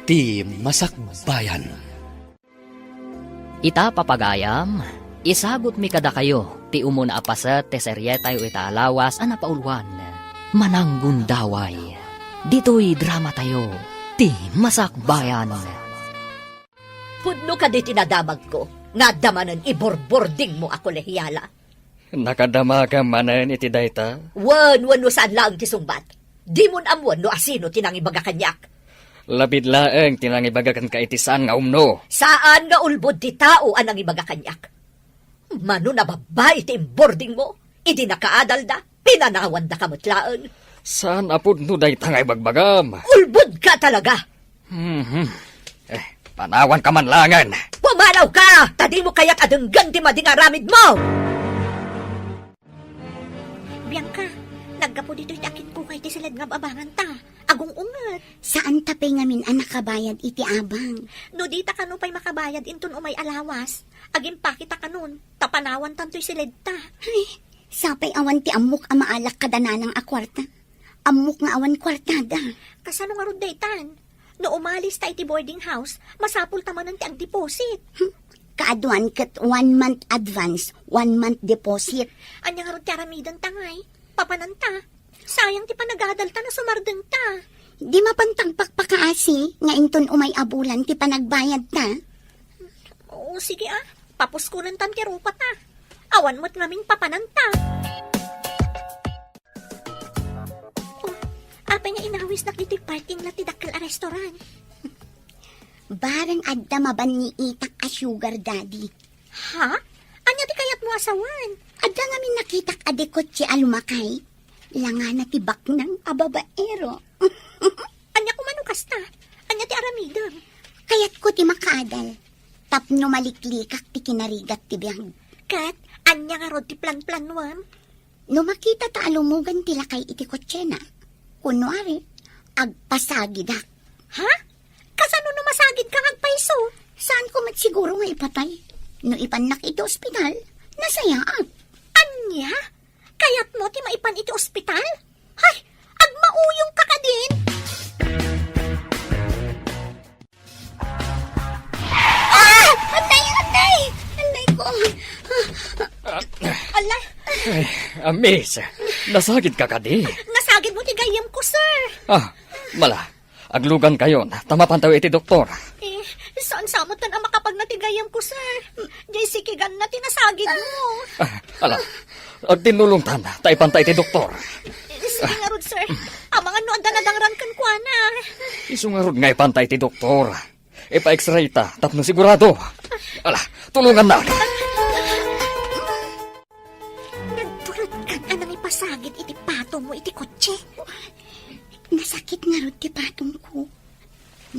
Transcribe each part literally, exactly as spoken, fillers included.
Ti Masakbayan. Ita, papagayam, isagutmi kadakayo ti umuna a paset ti serietayo ita a lawas a napauluan, Mananggundaway. Ditoy dramatayo, Ti Masakbayan. Pudno kadi ti nadamagko nga adda manen iborbordingmo a kolehiala? Nakadamagam manen iti dayta? Wen, wenno saan laeng ti sungbat. Dimon ammoen no asino ti nangibaga kaniak. Labid laeng ti nangibaga kenka iti saan nga umno. Saan nga ulbod ti tao a nangibaga kaniak. Mano a babbai ti imbordingmo, idi nakaadalda, pinanawandaka met laeng. Saan a pudno dayta nga ibagbagam. Ulbodka talaga! Mhm. Eh, panawanka man laengen. Pumanawka! Ta dimo kayat a denggen ti madi nga aramidmo! Bianca, naggapu ditoy ti akinkukay ti siled nga ababanganta. Agung-unget. Saanta pay ngamin a nakabayad iti abang. No dita kano pay makabayad inton umay a lawas, agimpaketa kanon, ta panawantan toy siledta. Ay, sapay awan ti ammok a maalak kada nanang a kuarta. Ammok nga awan kuartada. Kasano ngarud daytan? No umalista iti boarding house, masapulta manen ti agdeposit. Hmm. Kaaduan ket one month advance, one month deposit. Ania ngarud ti aramidenta ngay? Papananta. Sayang ti panagadalta no sumardengta. Di mapantag pakpakaasi nga inton umay a bulan ti panagbayadta. Oo, sige a. Papuskonentan ti rupata. Awan met ngamin papananta. Oh, apay nga inawisnak ditoy parking lot ti dakkel a restaurant? Bareng adda mabanniitak a sugar daddy. Ha? Ania ti kayatmo a sawen? Adda ngamin nakitak a dikotse a lumakay. Langana ti baknang a babaero. Ania koma no kasta? Ania ti aramidem? Kayatko ti makaadal. Tapno maliklikak ti kinarigat ti biag. Ket ania ngarud ti planplanuem? No makitata a lumogan ti lakay iti kotsena, kunwari, agpasagidak. Ha? Kasano no masagidka nga agpayso? Saanko met siguro nga ipatay? No ipannak iti ospital, nasayaat. Ania? Kayatmo ti maipan iti ospital? Hay, agmauyongka kadin! Ah! Anday, anday! Anday ko! Ala! Ay, ah, miss, nasagidka kadi? Nasagidmo ti gayyemko, sir. Ah, mala, aglugankayon, ta mapantayo iti doktor. Eh, saan sa met a makapagna ti gayyemko, sir? Jay sikiganna ti nasagidmo. Ah, ala, agtinnulongtan, ta ipanta iti doktor. Eh, sige ngarud, sir. Amangan no adda nadangran kenkuana. Isu ngarud nga ipanta iti doktor. Ipa-X-ray ta tapno sigurado. Ala, tulongannak. Nagturedkan a nangipasagid iti patongmo iti kotse. Nasakit ngarud ti patongko.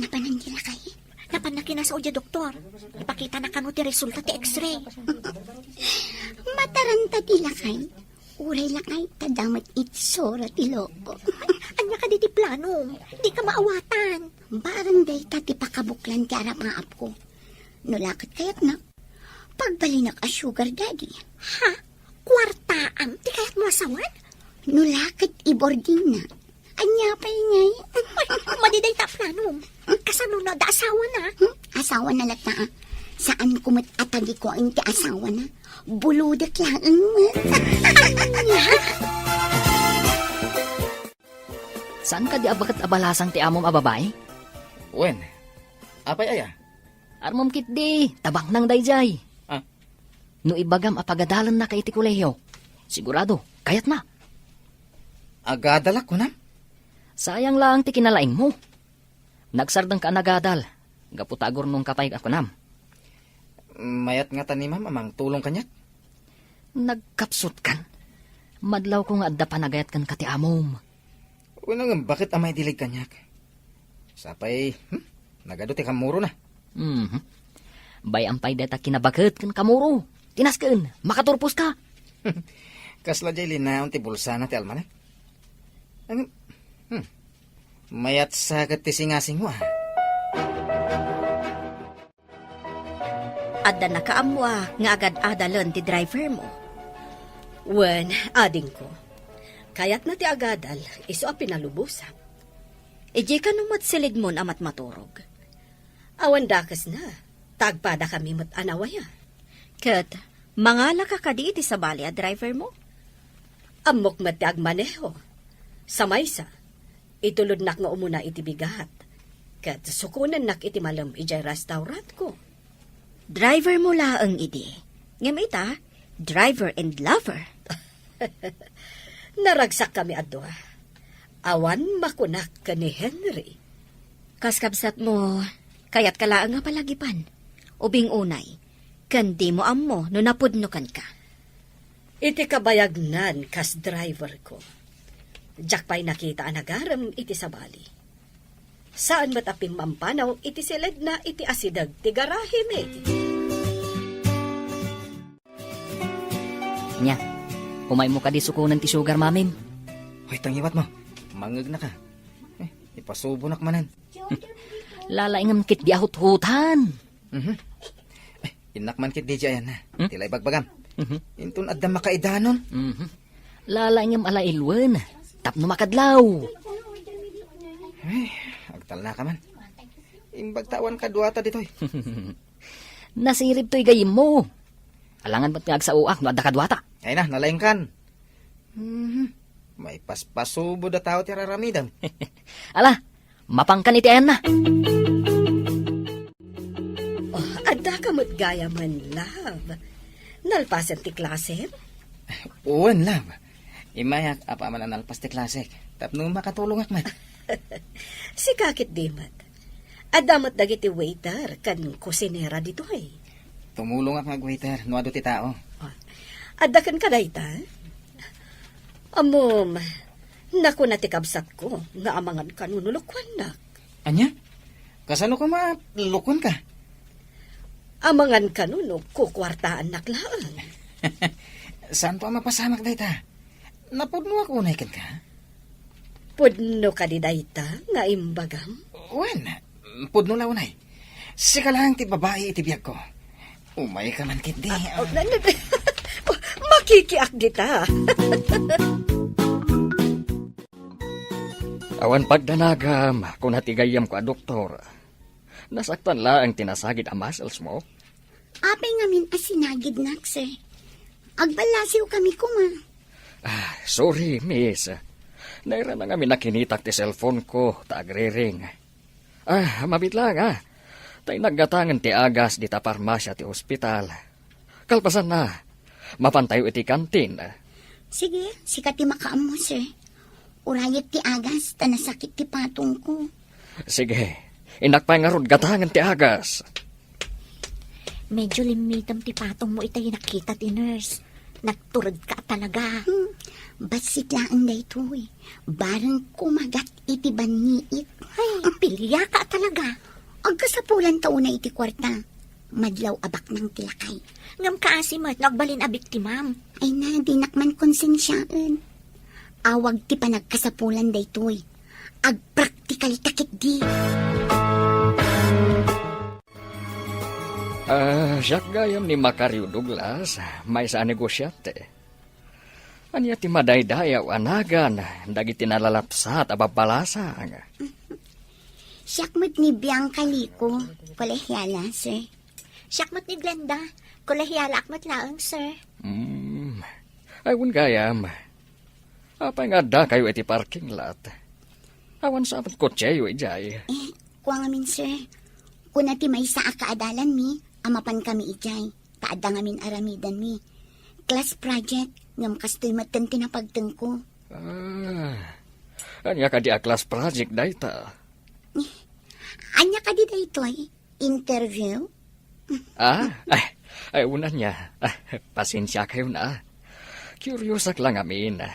Napanan ti lakay? Napanna kinasao diay doktor. Ipakitana kano ti resulta ti X-ray. Mataranta ti lakay. Uray lakay ta damet itsura ti loko. Ania kadi ti planom? Dika maawatan. Barang dayta ti pakabuklan ti arapaapko. No la ket kayatna, pagbalinak a sugar daddy. Ha? Kuartaam ti kayatmo a sawen? No la ket ibordingna. Ania pay ngay? Ay, madi dayta a planom. Kasano na da asawana? Hmm? Asawana latta, ah. Saanko met a tagikuan ti asawana. Bulodek laeng met. Ania? Saan kadi a baket a balasang ti amom a babai? Wen. Apay aya? Armom ketdi, ta baknang daydiay. Ah. No ibagam a pagadalennaka iti kolehio, sigurado, kayatna. Agadalak, kunam? Sayang laeng ti kinalaingmo. Nagsardengka a nagadal, gapu ta agurnongka pay a kunam. Mayat ngata ni Ma'am a mangtulong kaniak? Nagkapsutkan. Madlawko nga adda panagayat kenka ti amom. Wen, ngem baket a maidilig kaniak? Sapay, hmm? Nagadu ti kammurona. Mhm. Bay-am pay dayta kinabaket ken kammuro. Tinasken, makaturposka. Kasla diay linaon ti bulsana ti almanak. Ngem, hmm. Mayat sa ket ti singasingmo, ah. Adda nakaammoa nga agad-adalen ti driver mo. Wen, adingko, kayatna ti agadal, isu a pinalubosak. Idiay kano met silidmon a matmaturog. Awan dakesna, ta agpadakami met a nawaya. Ket mangalaka kadi iti sabali a driver mo? Ammok met ti agmaneho. Sa maysa, itulodnak nga umuna iti bigat, ket sukonennak iti malem idiay restaurantko. Driver mo laeng idi. Ngem ita, driver and lover. Naragsakkami a dua. Awan makunak ken ni Henry. Kas kabsatmo, kayatka laeng a palagipan. Ubing unay, ken dimo ammo no napudno kenka. Iti kabayagnan kas driverko, diak pay nakita a nagarem iti sabali. Saan met a pimmampanaw iti siledna iti asideg ti garahemi. Nia, umaymo kadi sukonen ti sugar, mamim? Hoy, tangiwat mo. Mangegnaka. Eh, ipasubonak manen. Lalaingem ketdi a huthutan. Mhm. Eh, innak man ketdi diay ayanna. Hmm? Ti la ibagbagam. Mhm. Inton adda makaidanon. Mhm. Lalaingem a la ilwen. Tapno makadlaw. Ay, agtalnaka man. Imbag ta awan kaduata ditoy. Nasirib toy gayyemmo. Alangan met nga agsaoak no adda kaduata. Ay na, nalaingkan. Mhm. Maipaspasubo da tao ti raramidem. Ala, mapankan iti ayanna. Oh, adda ka met gayamen, love. Nalpasen ti klasem? Wen, love. Immayak apaman a nalpas ti klasek. Tapno makatulongak met. Sika ketdi met. Adda met dagiti waiter ken kusinera ditoy. Tumulongak nga agwaiter no adu ti tao. Ah, adda kenka dayta? Ammom, nakuna ti kabsatko nga amangan kano no lukuannak. Ania? Kasano koma lukuanka? Amangan kano no kukuartaannak laeng. Saanto a mapasamak dayta? Napudnoak unay kenka? Pudno kadi dayta nga imbagam? Wen, pudno la unay. Sika laeng ti babai iti biagko. Umayka man ketdi. Ah, ah, na-, na-, makikiak dita. Awan pagdanagam, kuna ti gayyemko a doktor. Nasaktan laeng ti nasagid a muscles mo? Apay ngamin a sinagidnak, sir? Agballasiw kami koma. Ah, sorry, miss. Nairana ngamin a kinitak ti cellphone ko, ta agriring. Ah, mabiit laeng, ah. Ta innak gatangen ti agas dita parmasia ti ospital. Kalpasanna, mapantayo iti kantin. Sige, sika ti makaammo, sir. Urayek ti agas, ta nasakit ti patongko. Sige, innak pay ngarud gatangen ti agas. Medyo limmitem ti patongmo ita nakita ti nurse. Nagturedka talaga. Hmm, bassit laeng daytoy. Bareng kumagat iti banniit. Ay, piliaka talaga. Agkasapulan ta unay iti kuarta. Madlaw a baknang ti lakay. Ngem kaasi met no agbalin a biktimam. Ay na, dinak man konsensiaen. Awag ti panagkasapulan daytoy. Agpraktikal ta ketdi. Ah, siak gayam ni Macario Douglas, maysa a negosiante. Ania ti madaydayaw a nagan dagiti nalalapsat a babbalasang? Siak met ni Bianca Lico, kolehiala, sir. Siak met ni Glenda, kolehialaak met laeng, sir. Hmm. Ay, wen gayam. Apay nga addakayo iti parking lot? Awan sa met kotseo idiay. Eh, kua ngamin, sir. Kuna ti maysa a kaadalanmi a mapan kami idiay, ta adda ngamin aramidanmi. Class project, ngem kastoy metten ti napagtengko. Ah, ania kadi a class project dayta? Eh, ania kadi daytoy? Interview? Ah, ay, ay, unan niya. Ah, pasensia kayo na. Curious ak lang amin.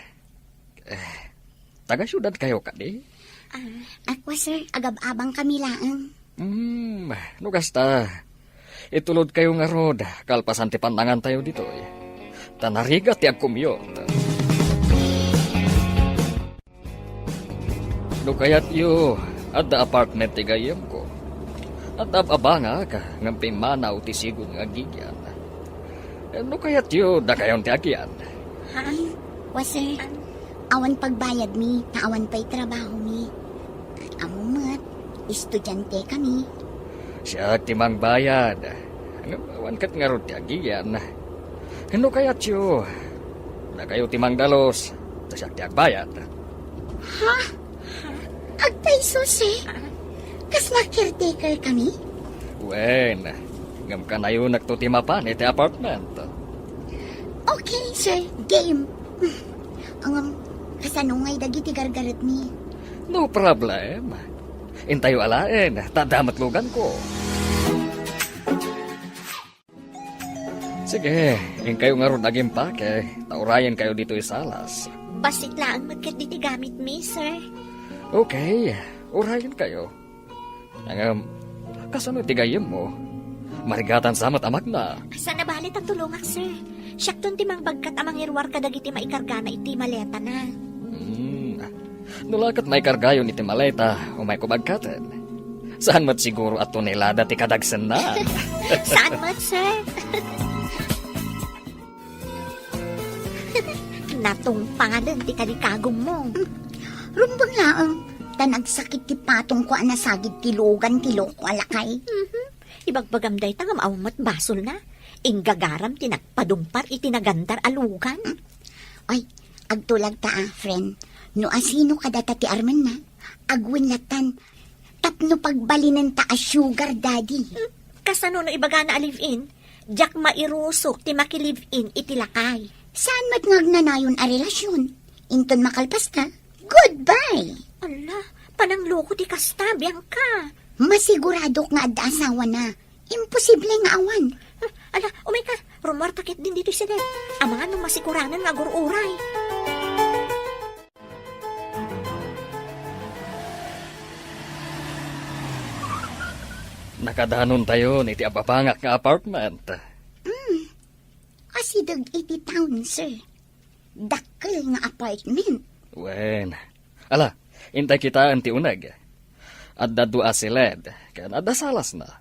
Eh, taga-syudad kayo kadi? Ah, ako, sir, agab-abang kami laeng. Hmm, no kasta, itulod kayo ngarud, kalpasan ti pannangan tayo ditoy. Ta narigat ti agkumyot. No kayatyo, adda apartment ti gayyemko. Adda ab-abangak, ngem pimmanaw ti sigun nga agigian. No kayatyo, dakayon ti agian. Ha? Wa, sir. Awan pagbayadmi, ta awan pay trabahomi. Ammo met, estudiante kami. Siak ti mangbayad. Ngem awan ket ngarud ti agiyan. No kayatyo, dakayo ti mangdalus, ta siak ti agbayad. Ha? Agpayso, sir? Kasla caretaker kami? Wen, ngem kanayonakto ti mapan iti apartment. Okay, sir. Game. Ngem, kasano ngay dagiti gargaretmi? No problem. Intayo alaen, ta adda met luganko. Sige, inkayo ngarud agimpake, ta urayenkayo ditoy salas. Bassit laeng met ketdi ti gamitmi, sir. Okay, urayenkayo. Ngem, kasano ti gayyemmo? Marigatan sa met a magna. Saan a bale ta tulongak, sir. Siakton ti mangbagkat a mangiruar kadagiti maikargana iti maletana. Hmm. No la ket maikargayon iti maleta, umayko bagkaten. Saan met siguro a tonelada ti kadagsenna. Saan met, sir? Natungpalen ti kalikagummo. Rumbeng laeng, ta nagsakit ti patongko a nasagid ti lugan ti loko a lakay. Mhm. Ibagbagam dayta ngem awan met basolna. Inggagaram ti nagpadungpar iti nagandar a lugan. Ay, agtulag ta a, friend. No asino kadata ti armenna, agwin lattan tapno pagbalinenta a sugar daddy. Hmm, kasano no ibagana a live-in? Diak mairusok ti maki-live-in iti lakay. Saan met nga agnanayon a relasyon? Inton makalpasta, goodbye! Ala, panangloko ti kasta, Bianca. Masiguradok nga adda asawana. Imposible nga awan. Hmm, ala, umayka. Rumuarta ketdin ditoy siled. Amangan no masikuranen nga agur-uray. Nakadanontayon iti ababangak nga apartment. Mm. Asideg iti town, sir. Dakkel nga apartment. Wen. Ala, intay kitaen ti uneg. Adda dua a siled, ken adda salasna.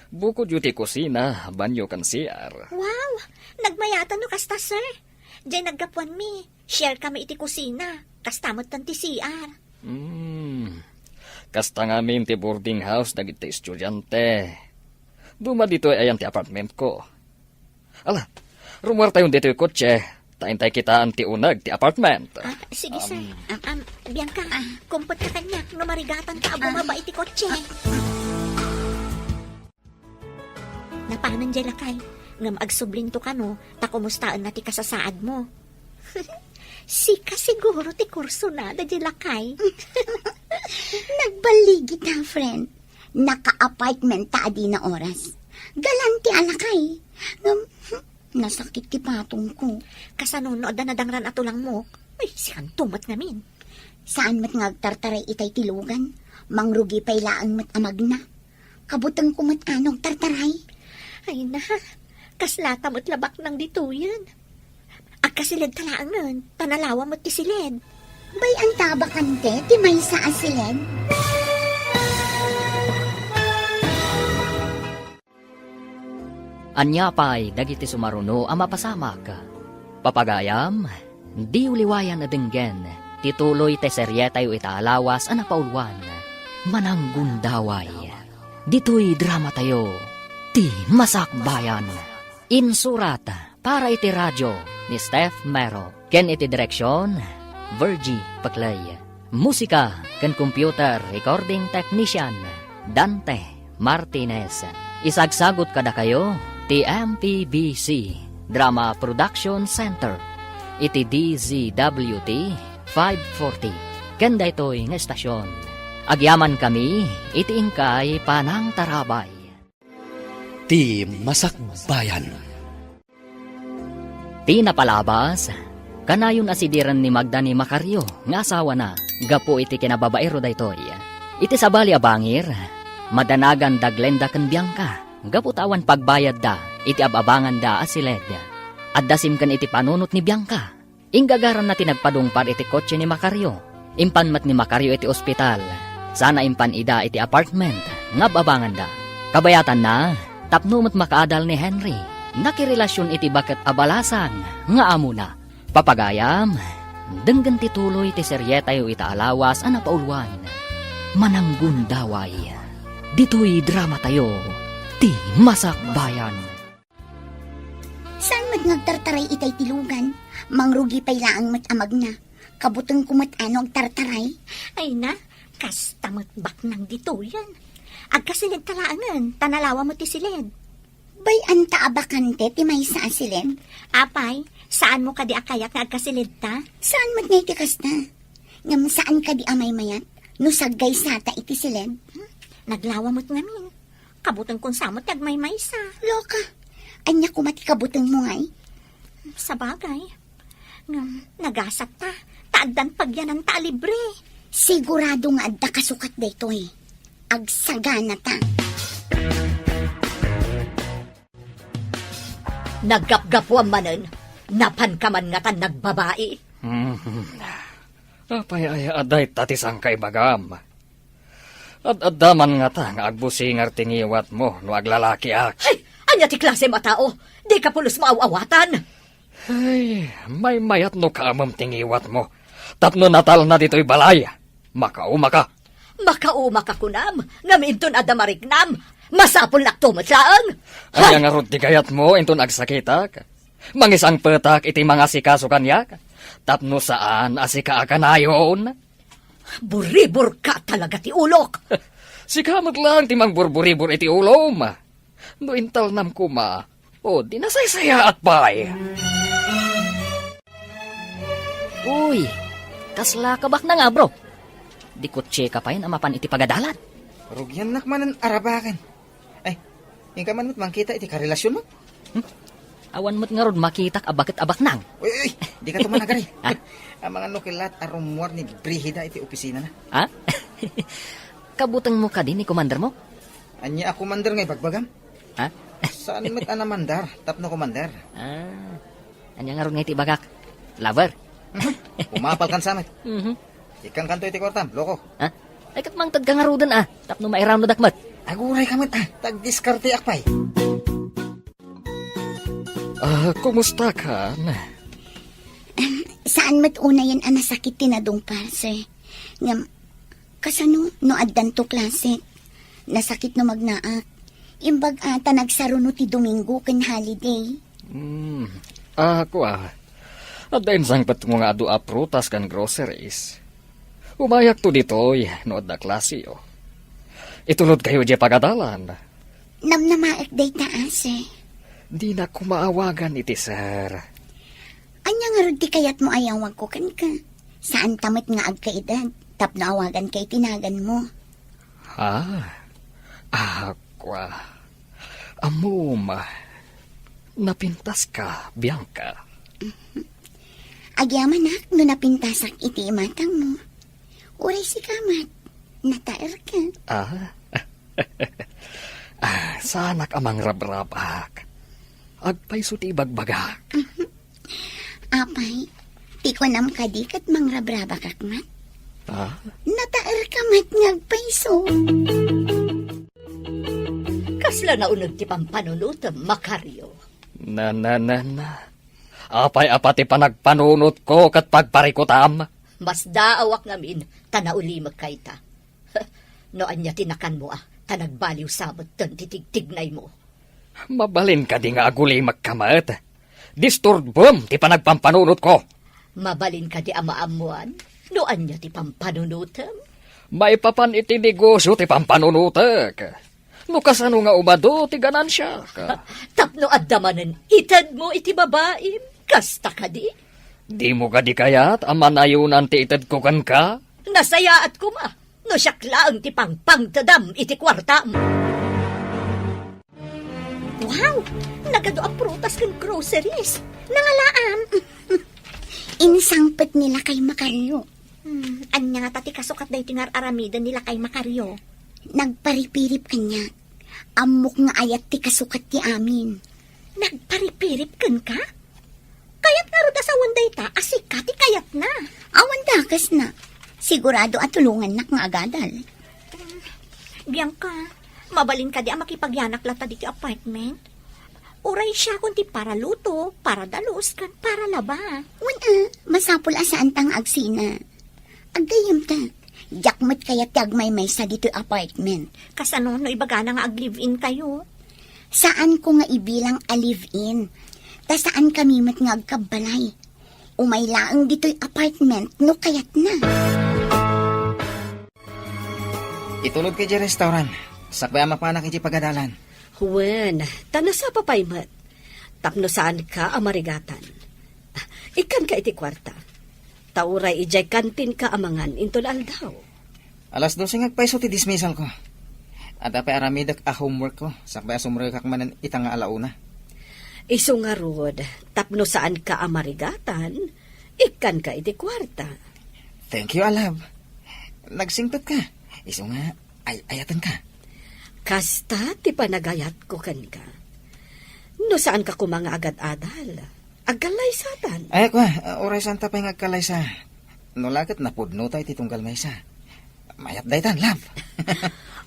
Bukodyo ti kusina, banyo, ken C R. Wow! Nagmayatan no kasta, sir. Diay naggapuanmi, share kami iti kusina. Kasta metten ti C R. Hmm. Kasta ngamin ti boarding house dagiti estudiante. Duma ditoy ayan ti apartmentko. Ala, rumuartayon ditoy kotse, ta intay kitaen ti uneg ti apartment. Ah, sige, sir. Um, Am, am, Bianca, kumputka kaniak no marigatanta a bumaba iti kotse. Napanan diay lakay, ngem agsublinto kano, ta kumustaenna ti kasasaadmo. Sika siguro ti kursonada diay lakay. Nagballigita, friend. Naka-apartment ta a dina oras. Galante a lakay. Ngem, hmm, nasakit ti patongko. Kasano no adda nadangran a tulangmok? Ay, sikanto met ngamin. Saan met nga agtartaray itay ti lugan? Mangrugi pay laeng met a magna. Kabutengko met a no agtartaray. Ay na, kaslata met la baknang ditoyen. Agkasiled ta laengen, ta nalawa met ti siled. Bay-anta a bakante ti maysa a siled? Ania pay dagiti sumaruno a mapasamak? Papagayam, diyo liwayan a denggen ti tuloy ti serietayo ita a lawas a napauluan, Mananggundaway. Ditoy dramatayo, Ti Masakbayan. Insurat para iti radio ni Steph Mero, ken iti direksion, Virgie Peclay. Musika ken computer recording technician, Dante Martinez. Isagsagut kadakayo ti M P B C Drama Production Center iti D Z W T five forty ken daytoy nga estasion. Agyamankami iti inkay panangtarabay. Ti Masakbayan. Ti napalabas, kanayon a sidiren ni Magda ni Macario nga asawana gapu iti kinababaero daytoy. Iti sabali a bangir, madanagan da Glenda ken Bianca gapu ta awan pagbayadda iti ab-abanganda a siled. Adda simken iti panunot ni Bianca. Inggagaranna ti nagpadungpar iti kotse ni Macario. Impan met ni Macario iti ospital, sana impan ida iti apartment nga ab-abanganda. Kabayatanna, tapno met makaadal ni Henry, nakirelasion iti baket a balasang nga amona. Papagayam, denggen ti tuloy ti serietayo ita a lawas a napauluan, Mananggundaway. Ditoy dramatayo, ti Masakbayan. Saan met nga agtartaray itay ti lugan? Mangrugi pay laeng met a magna. Kabutengko met a no agtartaray. Ay na, kasta met baknang ditoyen. Agkasiled ta laengen, ta nalawa met ti siled. Bay-anta a bakante ti maysa a siled? Apay, saanmo kadi a kayat nga agkasiled ta? Saan met nga iti kasta? Ngem saan kadi a maymayat no saggaysata iti siled? Hmm? Naglawa met ngamin. Kabutengkon sa met ti agmaymaysa. Loka, ania koma ti kabutengmo ngay? Sabagay. Ngem, nagasat ta, ta addan pagyananta a libre. Sigurado nga adda kasukat daytoy. Agsagana ta. Naggapgapuam manen, napanka man ngatan nagbabai. Hmm. Apay aya a dayta ti sangkaibagam? Ad-adda man ngata nga agbusingar ti ngiwatmo no aglalakiak. Ay, ania ti klasem a tao? Dika pulos maaw-awatan. Ay, maymayat no kaamem ti ngiwatmo. Tapno natalna ditoy balay, makaumaka. Makaumaka kunam, ngem inton adda mariknam, masapulnakto met laeng. Ania ngarud ti gayatmo inton agsakitak? Mangisangpetak iti mangasikaso kaniak, tapno saan a sika a kanayon. Buriburka talaga ti ulok. Sika met laeng ti mangburburibur iti ulom. No intalnam koma, o di nasaysayaat pay. Uy, kasla ka bakna nga, bro? Di kotse ka pay a mapan iti pagadalan. Rugiannak manen a rabaken. Ay, inka man met mangkita iti karelasionmo? Hmm? Awan met ngarud makitak a baket a baknang. Uy, uy, dika to managari. Ha? Amangan no kellat a rummuar ni Brigida iti opisinana. Ha? Kabutengmo kadi ni komandermo? Ania a komander nga ibagbagam? Ha? Saan met a namandar tapno komander? Ah, ania ngarud nga iti ibagak? Lover? Umapalkan sa met. Mhm. Ikkankanto iti kuartam, loko. Ha? Ay, ket mangtedka ngaruden, a, tapno mairanudak met. Aguray ka met, a, ta agdiskarteak pay. Ah, kumusta kan? Em, saan met unayen a nasakit ti nadungpar, sir. Ngem, kasano no addanto klase? Nasakit no magnaak. Imbag a ta nagsaruno ti Domingo ken holiday. Hmm. Ah, kua. Adda insangpetmo nga adu a prutas ken groceries. Umayakto ditoy no adda klaseyo. Itulodkayo diay pagadalan. Namnamaek dayta, a, sir. Dinak koma awagan iti sir. Ania ngarud ti kayatmo a yawagko kenka? Saanta met nga agkaedad tapno awaganka iti naganmo. Ha? Ah, kua. Ammom, napintaska, Bianca. Agyamanak no napintasak iti imatangmo. Uray sika met, nataerka. Ah? Ah, saanak a mangrabrabak. Agpayso ti ibagbagak. Apay, ti kunam kadi ket mangrabrabakak met? Ah? Nataerka met nga agpayso. Kasla nauneg ti pampanunotem, Macario? Na, na, na, na. Apay a pati panagpanunotko ket pagparikutam? Masdaawak ngamin ta naulimekka ita. No ania ti nakanmo a, ta nagbaliw sa metten ti tigtignaymo. Mabalin kadi nga agulimekka met? Disturbem ti panagpampanunotko. Mabalin kadi a maammuan no ania ti pampanunotem? Maipapan iti negosio ti pampanunotek. No kasano nga umadu ti ganansiak? Tapno adda manen itedmo iti babaim, kasta kadi? Dimo kadi kayat a manayonan ti itedko kenka? Nasayaat koma no siak laeng ti pangpangtedam iti kuartam. Wow! Nagadu a prutas ken groceries. Nangalaam. Insangpet ni Lakay Macario. Hmm, ania ngata ti kasukat daytoy nga ar-aramiden ni Lakay Macario? Nagparipirip kaniak. Ammok nga ayat ti kasukat ti amin. Nagparipirip kenka? Kayat ngarud a sawen dayta a sika ti kayatna. Awan dakesna. Sigurado a tulongannak nga agadal. Bianca, mabalin kadi a makipagyanak latta ditoy apartment? Uray siakon ti paraluto, paradalus, ken paralaba. Wen a, masapul a saanta nga agsina. Aggayyemta, Diak met kayat ti agmaymaysa ditoy apartment. Kasano no ibagana nga ag-live-in kayo? Saanko nga ibilang a live-in. Ta saankami met nga agkabbalay. Umay laeng ditoy apartment no kayatna. Itulodka idiay restaurant. Sakbay a mapanak idiay pagadalan. Wen, ta nasapa pay met. Tapno saanka a marigatan. Ah, ikkanka iti kuarta. Ta uray idiay kantinka a mangan inton aldaw. Alas dose nga agpayso ti dismissal ko. Adda pay aramidek a homework ko, sakbay a sumrekak manen ita nga alauna. Isu ngarud, tapno saanka a marigatan, ikkanka iti kuarta. Thank you, a love. Nagsingpet ka. Isu nga, ay-ayaten ka. Kasta ti panagayatko kenka. No saanka koma nga agad-adal, agkallaysatan. Ay, kua, uray saanta pay nga agkallaysa. No la ket napudnota iti tunggal maysa. Mayat daytan, love.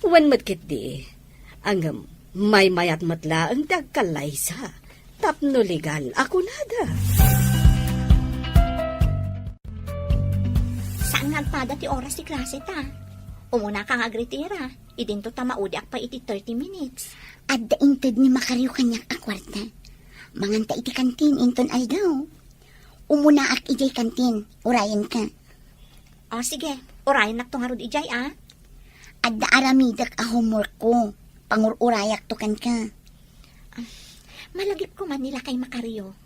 Wen met ketdi. Ngem, maymayat met laeng ti agkallaysa. Tapno legal a kunada. Saan nga agpada ti oras ti klase ta? Umunaka nga agretira. Idinto ta maudiak pay iti thirty minutes. Adda inted ni Macario kaniak a kuarta. Manganta iti kantin inton aldaw. Umunaak idiay kantin, urayenka. O, sige, urayennakto ngarud idiay, a. Adda aramidek a homework ko. Pangur-urayakto kenka. Ah, malagipko man ni lakay Macario.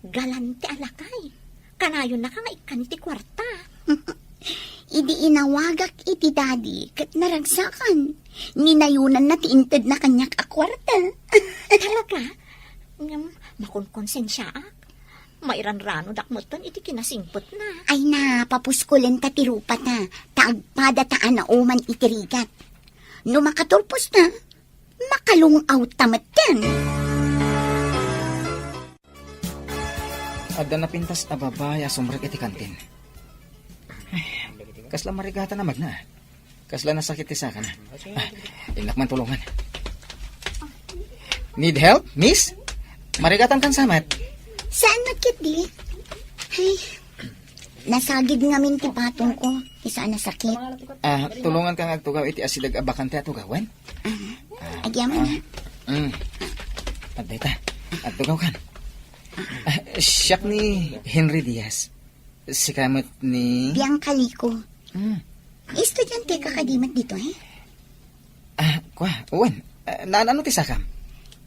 Galante a lakay. Kanayonnaka nga ikkan iti kuarta. Idi inawagak iti daddy ket naragsakan, ninayonanna ti intedna kaniak a kuarta. Talaga? Ngem, makonkonsensiaak. Mairanranodak metten iti kinasingpetna. Ay na, papuskol ta ti rupata, ta agpada ta a nauman iti rigat. No makaturposta, makalung-awta metten. Adda napintas a babai a sumrek iti kantin. Ay, kasla marigatan a magna. Kasla nasakit ti sakana. Ah, innak man tulongan. Need help, miss? Marigatan kan samat. Saan met ketdi? Ay, nasagid ngamin ti patong ko. Isu a nasakit. Ah, tulongan ka nga agtugaw iti asideg a bakante a tugawen? Ah, agyaman, ah, ha? Mm. Adda ita. Agtugaw kan. Ah, siak ni Henry Diaz. Sika met ni Bianca Lico. Mm. Estudiante ka kadi met ditoy, eh? Ah, kua, wen. Ah, naan-ano ti sakam?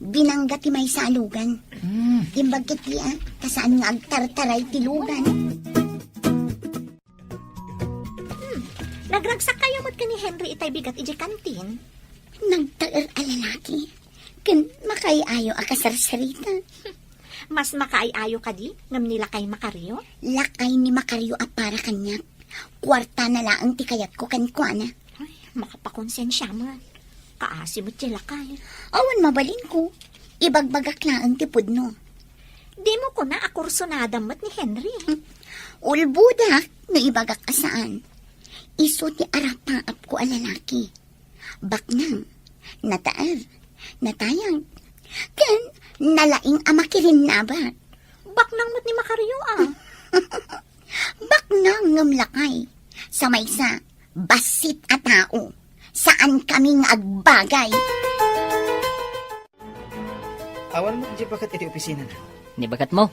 Binangga ti maysa a lugan. Mm. Imbag ketdi, ah, ta saan nga agtartaray ti lugan. Hmm, nagragsakkayo met ken ni Henry itay bigat idiay kantin? Nagtaer a lalaki, ken makaay-ayo a kasarsarita. Mas makaay-ayo kadi ngem ni lakay Macario? Lakay ni Macario a para kaniak. Kuartana laeng ti kayatko kenkuana. Ay, makapakonsensia met. Kaasi met ti lakay. Awan mabalinko. Ibagbagak laeng ti pudno. Dimo kuna a kursunada met ni Henry? Ulbodak no ibagak a saan. Isu ti arapaapko a lalaki. Baknang, nataer, natayag, ken nalaing a makirinnabak. Baknang met ni Macario, a. Baknang ngem lakay. Sa maysa, bassit a tao. Saankami nga agbagay. Awan met idiay baket iti opisinana. Ni baketmo?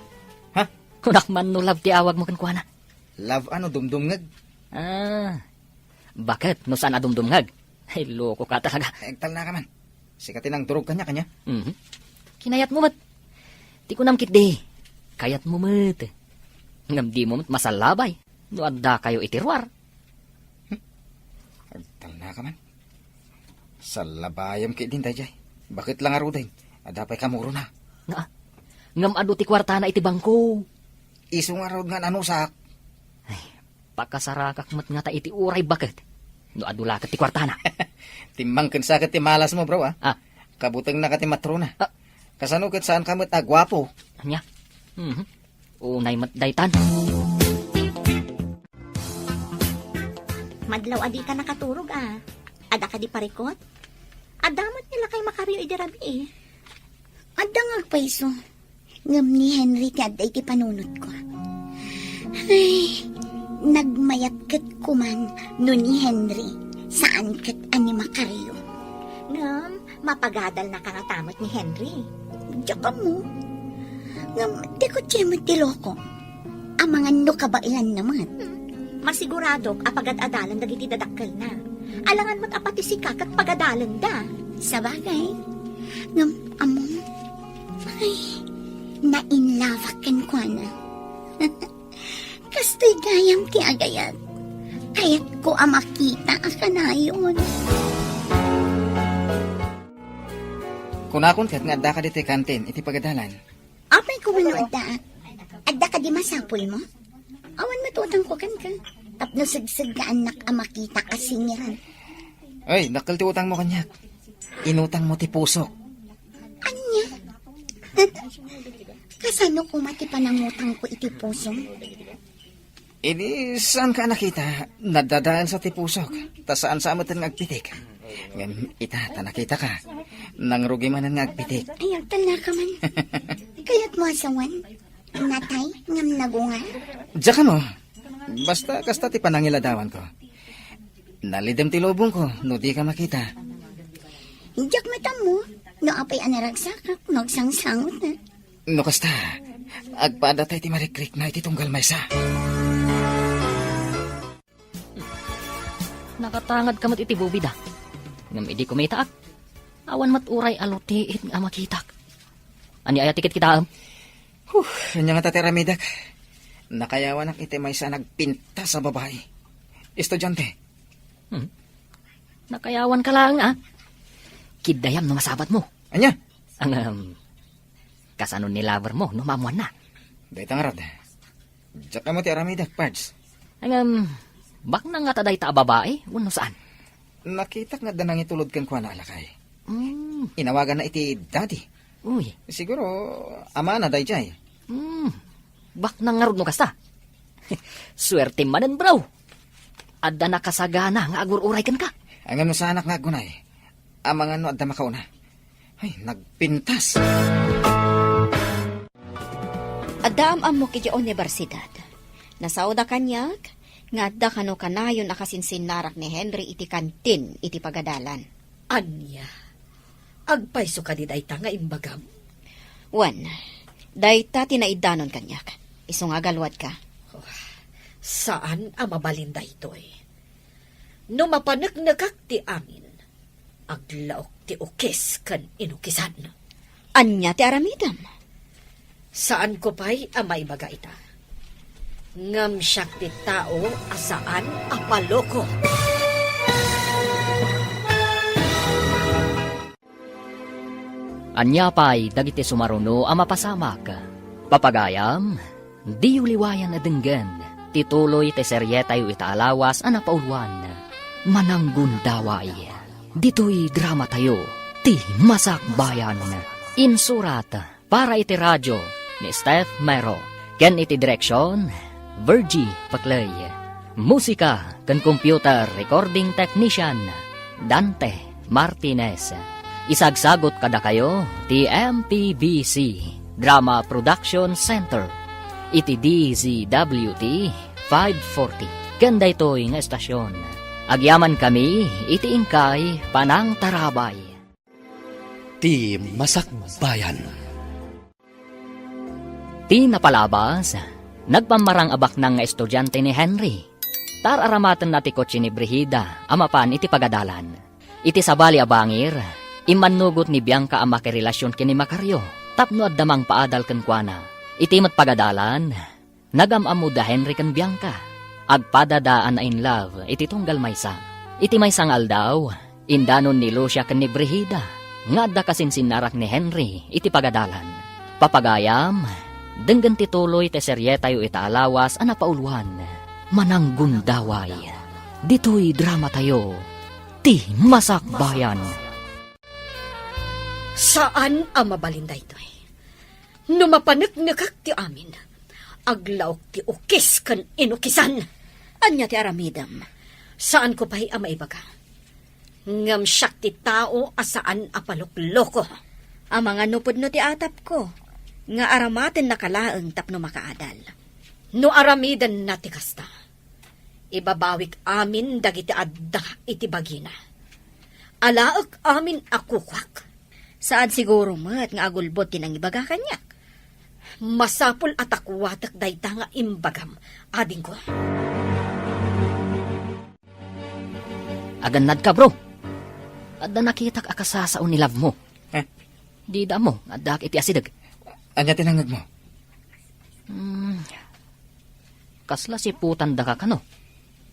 Ha? Kunak man no love ti awagmo kenkuana. Love a no dumdumngeg? Ah, baket no saan a dumdumngeg? Ay, loko ka talaga. Ay, agtalna ka man. Sika ti nangdurog kaniak, ania? Mhm. Kinayatmo met. Ti kunam ketdi, kayatmo met. Ngem dimo met masallabay no addakayo iti ruar. Hmm? Agtalna ka man. Sallabayam ketdin daydiay. Baket la ngaruden. Adda pay kamurona. Nga, ngem adu ti kuartana iti bangko. Isu ngarud nga nanusak. Ay, pakasarakak met ngata iti uray baket. No adu la ket ti kuartana. Timmang ken sa ket ti malasmo, bro, a. Ah. Kabutengna ka ti matrona. Ah. Kasano ket saanka met a guapo? Ania? Mhm. Unay met daytan. Madlaw a dika nakaturog, a. Adda kadi parikut? Adda met ni lakay Macario idi rabii. Adda nga agpayso. Ngem ni Henry ti adda iti panunotko. Ay, Nagmayat ket kuman no ni Henry, saan ket a ni Macario. Ngem, mapagadalnaka ngata met ni Henry. Diak ammo. Ngem, ti kutse met ti loko. Amangan no kabaelanna met. Hmm. Masiguradok a pagad-adalan dagiti dadakkelna. Alangan met a pati sika ket pagadalenda. Sabagay. Ngem, ammom, ay, na-in love-ak kenkuana. Kastoy gayam ti agayat. Kayatko a makita a kanayon. Kunakon ket nga addaka ditoy kantin iti pagadalan. Apay koma no addaak? Adda kadi masapulmo? Awan met utangko kenka. Tapno segseggaannak a makita a singiran. Ay, dakkel ti utangmo kaniak. Inutangmo ti pusok. Ania? Kasano koma ti panangutangko iti pusom? Idi saanka a nakita, nadadaelsa ti pusok, ta saan sa metten nga agpitik. Ngem ita, ta nakitaka, nangrugi manen nga agpitik. Ay, agtalnaka man. Kayatmo a sawen? Natay ngem nagungar? Diak ammo. Basta kasta ti panangiladawanko. Nalidem ti lubongko no dika makita. Diak met ammo no apay a naragsakak no agsangsangot na. No kasta, agpada tay ti marikrikna iti tunggal maysa. Nakatangadka met iti bubida. Ngem idi kumitaak, awan met uray a lutiit nga makitak. Ania aya ti kitkitaem? Huh, ania ngata ti aramidek? Nakayawanak iti maysa a nagpintas a babai. Estudiante. Hmm. Nakayawanka laeng, a. Kiddayam no masabatmo. Ania? Ngem, kasano ni lovermo no maammoanna? Dayta ngarud. Diak ammo ti aramidek, Pards. Ngem, baknang ngata dayta a babai, wenno saan? Nakitak nga adda nangitulod kenkuana a lakay. Mm. Inawaganna iti daddy. Uy. Siguro, amana daydiay. Mm. Baknang ngarud no kasta. Suertem manen, bro. Adda nakasagana nga agur-uray kenka. Ngem no saanak nga aggunay, amangan no adda makauna. Ay, nagpintas. Adda am-ammok idiay universidad. Nasaoda kaniak nga adda kano kanayon a kasinsinnarak ni Henry iti kantin iti pagadalan. Ania? Agpayso kadi dayta nga imbagam? Wen, dayta ti naiddanon kaniak. Isu nga agaluadka. Oh, saan a mabalin daytoy. No mapaneknekak ti amin, aglaok ti ukis ken inukisan. Ania ti aramidem? Saanko pay a maibaga ita. Ngem siak ti tao a saan a paloko. Ania pay dagiti sumaruno a mapasamak? Papagayam, diyo liwayan a denggen ti tuloy ti serietayo ita a lawas a napauluan, Mananggundaway. Ditoy dramatayo, ti Masakbayan. Insurat para iti radio ni Steph Mero, ken iti direksion, Virgie Paclay. Musika ken computer recording technician, Dante Martinez. Isagsagut kadakayo ti M P B C Drama Production Center iti D Z W T five forty. Ken daytoy nga estasion, agyamankami iti inkay panangtarabay. Ti Masakbayan. Ti napalabas, nagpammarang a baknang nga estudiante ni Henry. Taar-aramatenna ti kotse ni Brigida a mapan iti pagadalan. Iti sabali a bangir, immannugot ni Bianca a makirelasion ken ni Macario tapno adda mangpaadal kenkuana. Iti met pagadalan, nagam-ammo da Henry ken Bianca. Agpadada a na-in love iti tunggal maysa. Iti maysa nga aldaw, indanon ni Lucia ken ni Brigida nga adda kasinsinnarak ni Henry iti pagadalan. Papagayam, denggen ti tuloy ti serietayo ita a lawas a napauluan, Mananggundaway. Ditoy dramatayo, ti Masakbayan. Saan a mabalin daytoy. No mapaneknekak ti amin, aglaok ti ukis ken inukisan. Ania ti aramidem? Saanko pay a maibaga. Ngem siak ti tao a saan a palokloko. Amangan no pudno ti atapko, nga aramatennaka laeng tapno makaadal. No aramidenna ti kasta, Ibabawik amin dagiti adda iti bagina. Alaek amin a kukuak. Saan siguro met nga agulbod ti nangibaga kaniak. Masapul a takuatek dayta nga imbagam, adingko. Agannadka, bro. Adda nakitak a kasasao ni love mo. Eh? Dida ammo nga addaak iti asideg. Ania ti nangngegmo? Hmm. Kasla siputandaka kano?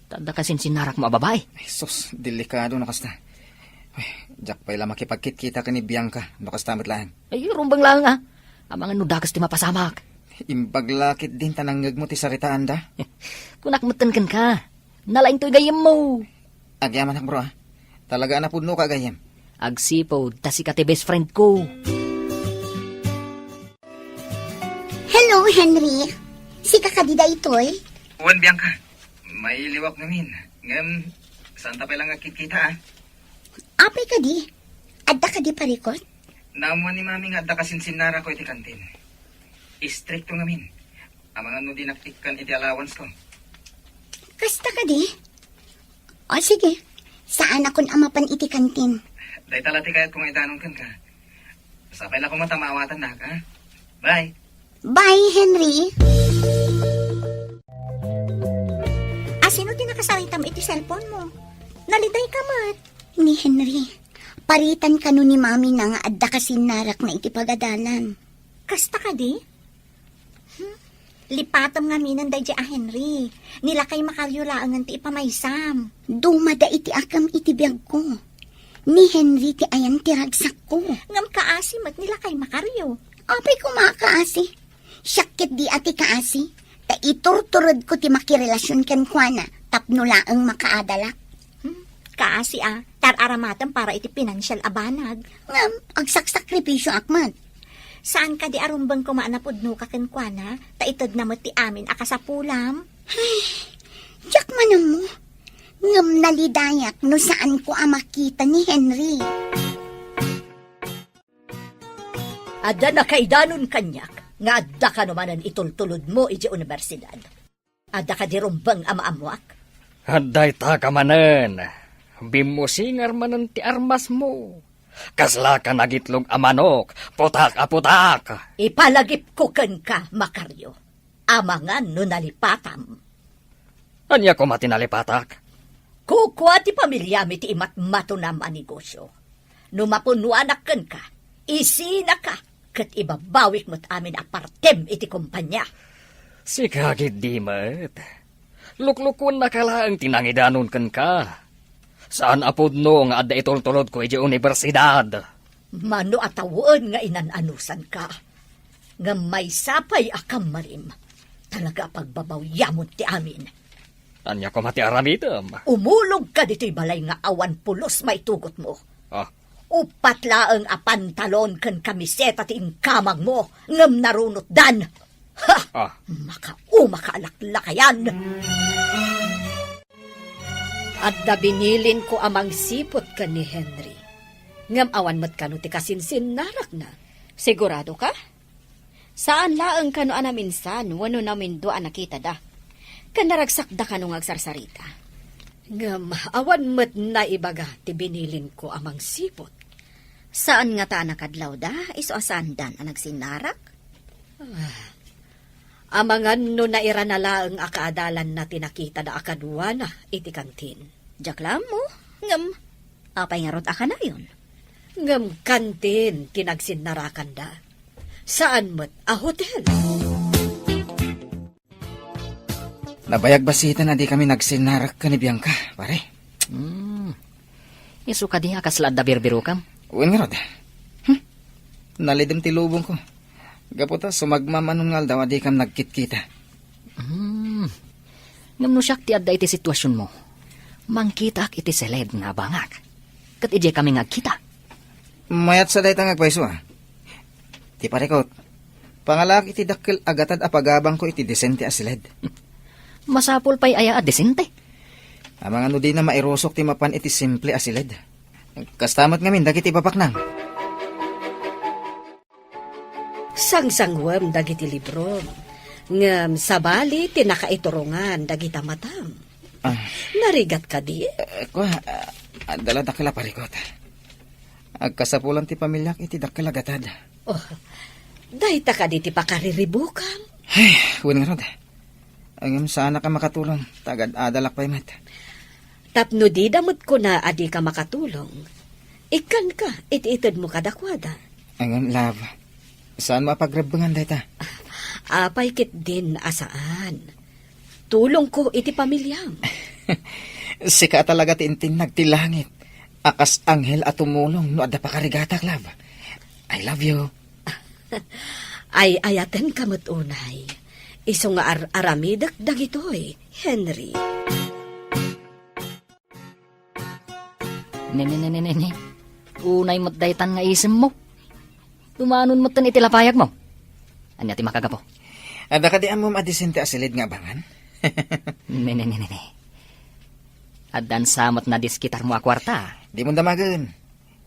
Ta adda kasinsinnarakmo a babai. Ay, sus, delikado no kasta. Ay, diak pay la makipagkitkita ken ni Bianca no kasta met laeng. Ay, rumbeng laeng, a. Amangan no dakes ti mapasamak. Imbag la ketdin ta nangngegmo ti saritaanda. Kunak metten kenka. Nalaintoy gayyemmo. Agyamanak, bro, a. Talaga a napudnoka a gayyem. Agsipud ta sika ti best friend ko. Hello, Henry. Sika kadi daytoy? Wen, Bianca. Mailiwak ngamin. Ngem, saan ta pay la nga agkitkita, a? Apay kadi? Adda kadi parikut? Naammuan ni Mami nga adda kasinsinnarakko iti kantin. Istrikto ngamin. Amangan no dinak ikkan iti allowance ko. Kasta kadi? O, sige. Saanakon a mapan iti kantin. Dayta la ti kayatko nga idanon kenka. Sapay la koma ta maawatannak, a? Bye. Bye, Henry. Asino ti nakasaritam iti cellphone mo? Naliday ka met. Ni Henry. Paritan kano ni Mami na nga adda kasinnarakna iti pagadalan. Kasta kadi? Hmm? Lipatem ngaminen daydiay a Henry. Ni lakay Macario laengen ti ipamaysam. Dumada iti akem iti biagko. Ni Henry ti ayan ti ragsakko. Ngem kaasi met ni lakay Macario. Apay koma a kaasi? Siak ketdi a ti kaasi. Ta iturturedko ti makirelasion kenkuana tapno laeng makaadalak. Hmm, kaasi a, tar-aramatem para iti pinansial a banag. Ngem, agsaksakripisioak met. Saan kadi a rumbeng koma a napudnoka kenkuana, ta itedna met ti amin a kasapulam? Ay, diak man ammo. Ngem nalidayak no saanko a makita ni Henry. Adda nakaidanon kaniak nga adda kano manen itultulodmo idiay universidad. Adda kadi rumbeng a maammoak? Adda ita ka manen. Bimmusingar manen ti armasmo. Kasla ka nagitlog a manok, putak a putak. Ipalagipko kenka, Macario. Amangan no nalipatam. Ania koma ti nalipatak? Kukua ti pamiliami ti imatmatonam a negosio. No mapunnoanak kenka, isinaka ket ibabawik met amin a partem iti kompania. Sika ketdi met. Luklukuennaka laeng ti nangidanon kenka. Saan a pudno nga adda itultulodko idiay universidad. Mano a tawen nga inan-anusanka. Ngem maysa pay a kammarim, talaga a pagbabawyamon ti amin. Ania koma ti aramidem? Umulogka ditoy balay nga awan pulos maitugotmo. Ah. Uppat laeng a pantalon ken kamiseta ti inkamangmo, ngem narunotdan. Ha! Ah. Makaumaka a laklakayan! Adda binilinko a mangsiput ken ni Henry. Ngem awan met kano ti kasinsinnarakna. Sigurado ka? Saan laeng kano a naminsan wenno namindua a nakitada? Ken naragsakda kano nga agsarsarita? Ngem awan met naibaga ti binilinko a mangsiput. Saan ngata a nakadlawda, isu a saandan a nagsinnarak? Ah, amangan no nairana laeng a kaadalanna ti nakitada a kaduana iti kantin. Diak la ammo, ngem apay ngarud a kanayon? Ngem kantin ti nagsinnarakanda. Saan met a hotel. Nabayag basiten a dikami nagsinnarak ken ni Bianca, pare. Hmm. Isu kadi a kasla adda birbirokam? Wen ngarud. Hmm. Nalidem ti lubongko. Gapu ta sumagmamano nga aldaw a dikam nagkitkita. Hmm. Ngem no siak ti adda iti situasionmo, mangkitaak iti siled nga abangak. Ket idiay kami nga agkita. Mayat sa dayta nga agpayso, a. Ti parikut, pangalaak iti dakkel a gatad a pagabangko iti disente a siled. Masapul pay aya a disente? Amangan no dina mairusok ti mapan iti simple a siled. Kasta met ngamin dagiti babaknang. Sangsangwem dagiti librom, ngem sabali ti nakaiturongan dagita matam. Ah. Narigat kadi? Eh, kua, ah, adda la dakkel a parikut. Agkasapulan ti pamiliak iti dakkel a gatad. Oh, dayta kadi ti pakariribukam? Ay, wen ngarud. Ngem saanak a makatulong, ta agad-adalak pay met. Tapno dida met kuna a dika makatulong, ikkanka iti itedmo kadakuada. Ngem, love, saanmo a pagrebbengan dayta? Apay ketdin a saan? Tulongko iti pamiliam. Sika talaga ti intinnag ti langit a kas anghel a tumulong no adda pakarigatak, love. I love you. Ay-ayatenka met unay. Isu nga ar-aramidek dagitoy, Henry. Ne, ne, ne, ne, ne, ne. Unay met daytan nga isemmo. Dumanon metten iti lapayagmo. Ania ti makagapu? Adda kadi ammom a disente a silid nga abangan? Ne, ne, ne, ne, ne. Addan sa met nadiskitarmo a kuarta. Dimon damagen.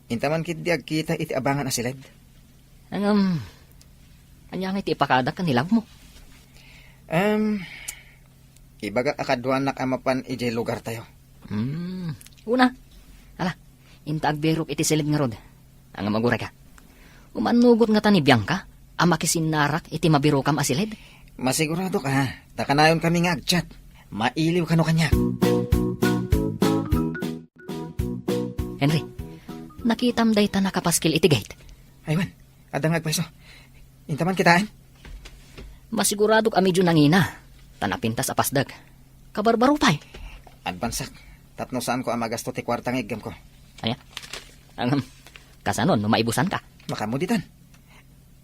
Inta man ketdi agkita iti abangan a silid. Ngem, ania ngay ti ipakadak ken ni love mo? Em, ibagak a kaduanak a mapan idiay lugartayo. Hmm, una. Ala, inta agbirok iti silid ngarud. Ngem agurayka. Umannugot ngata ni Bianca a makisinnarak iti mabirokam a silid? Masiguradok a, ta kanayonkami nga agchat. Mailiw kano kaniak. Henry, nakitam dayta nakapaskil iti gate? Ay wen, adda nga agpayso. Inta man kitaen? Masiguradok a medio nangina, ta napintas a pasdek. Kabarbaro pay. Advansak, tapno saanko a magasto ti kuarta nga iggemko. Aya? Ngem, kasano no maibusanka? Makaammo ditan.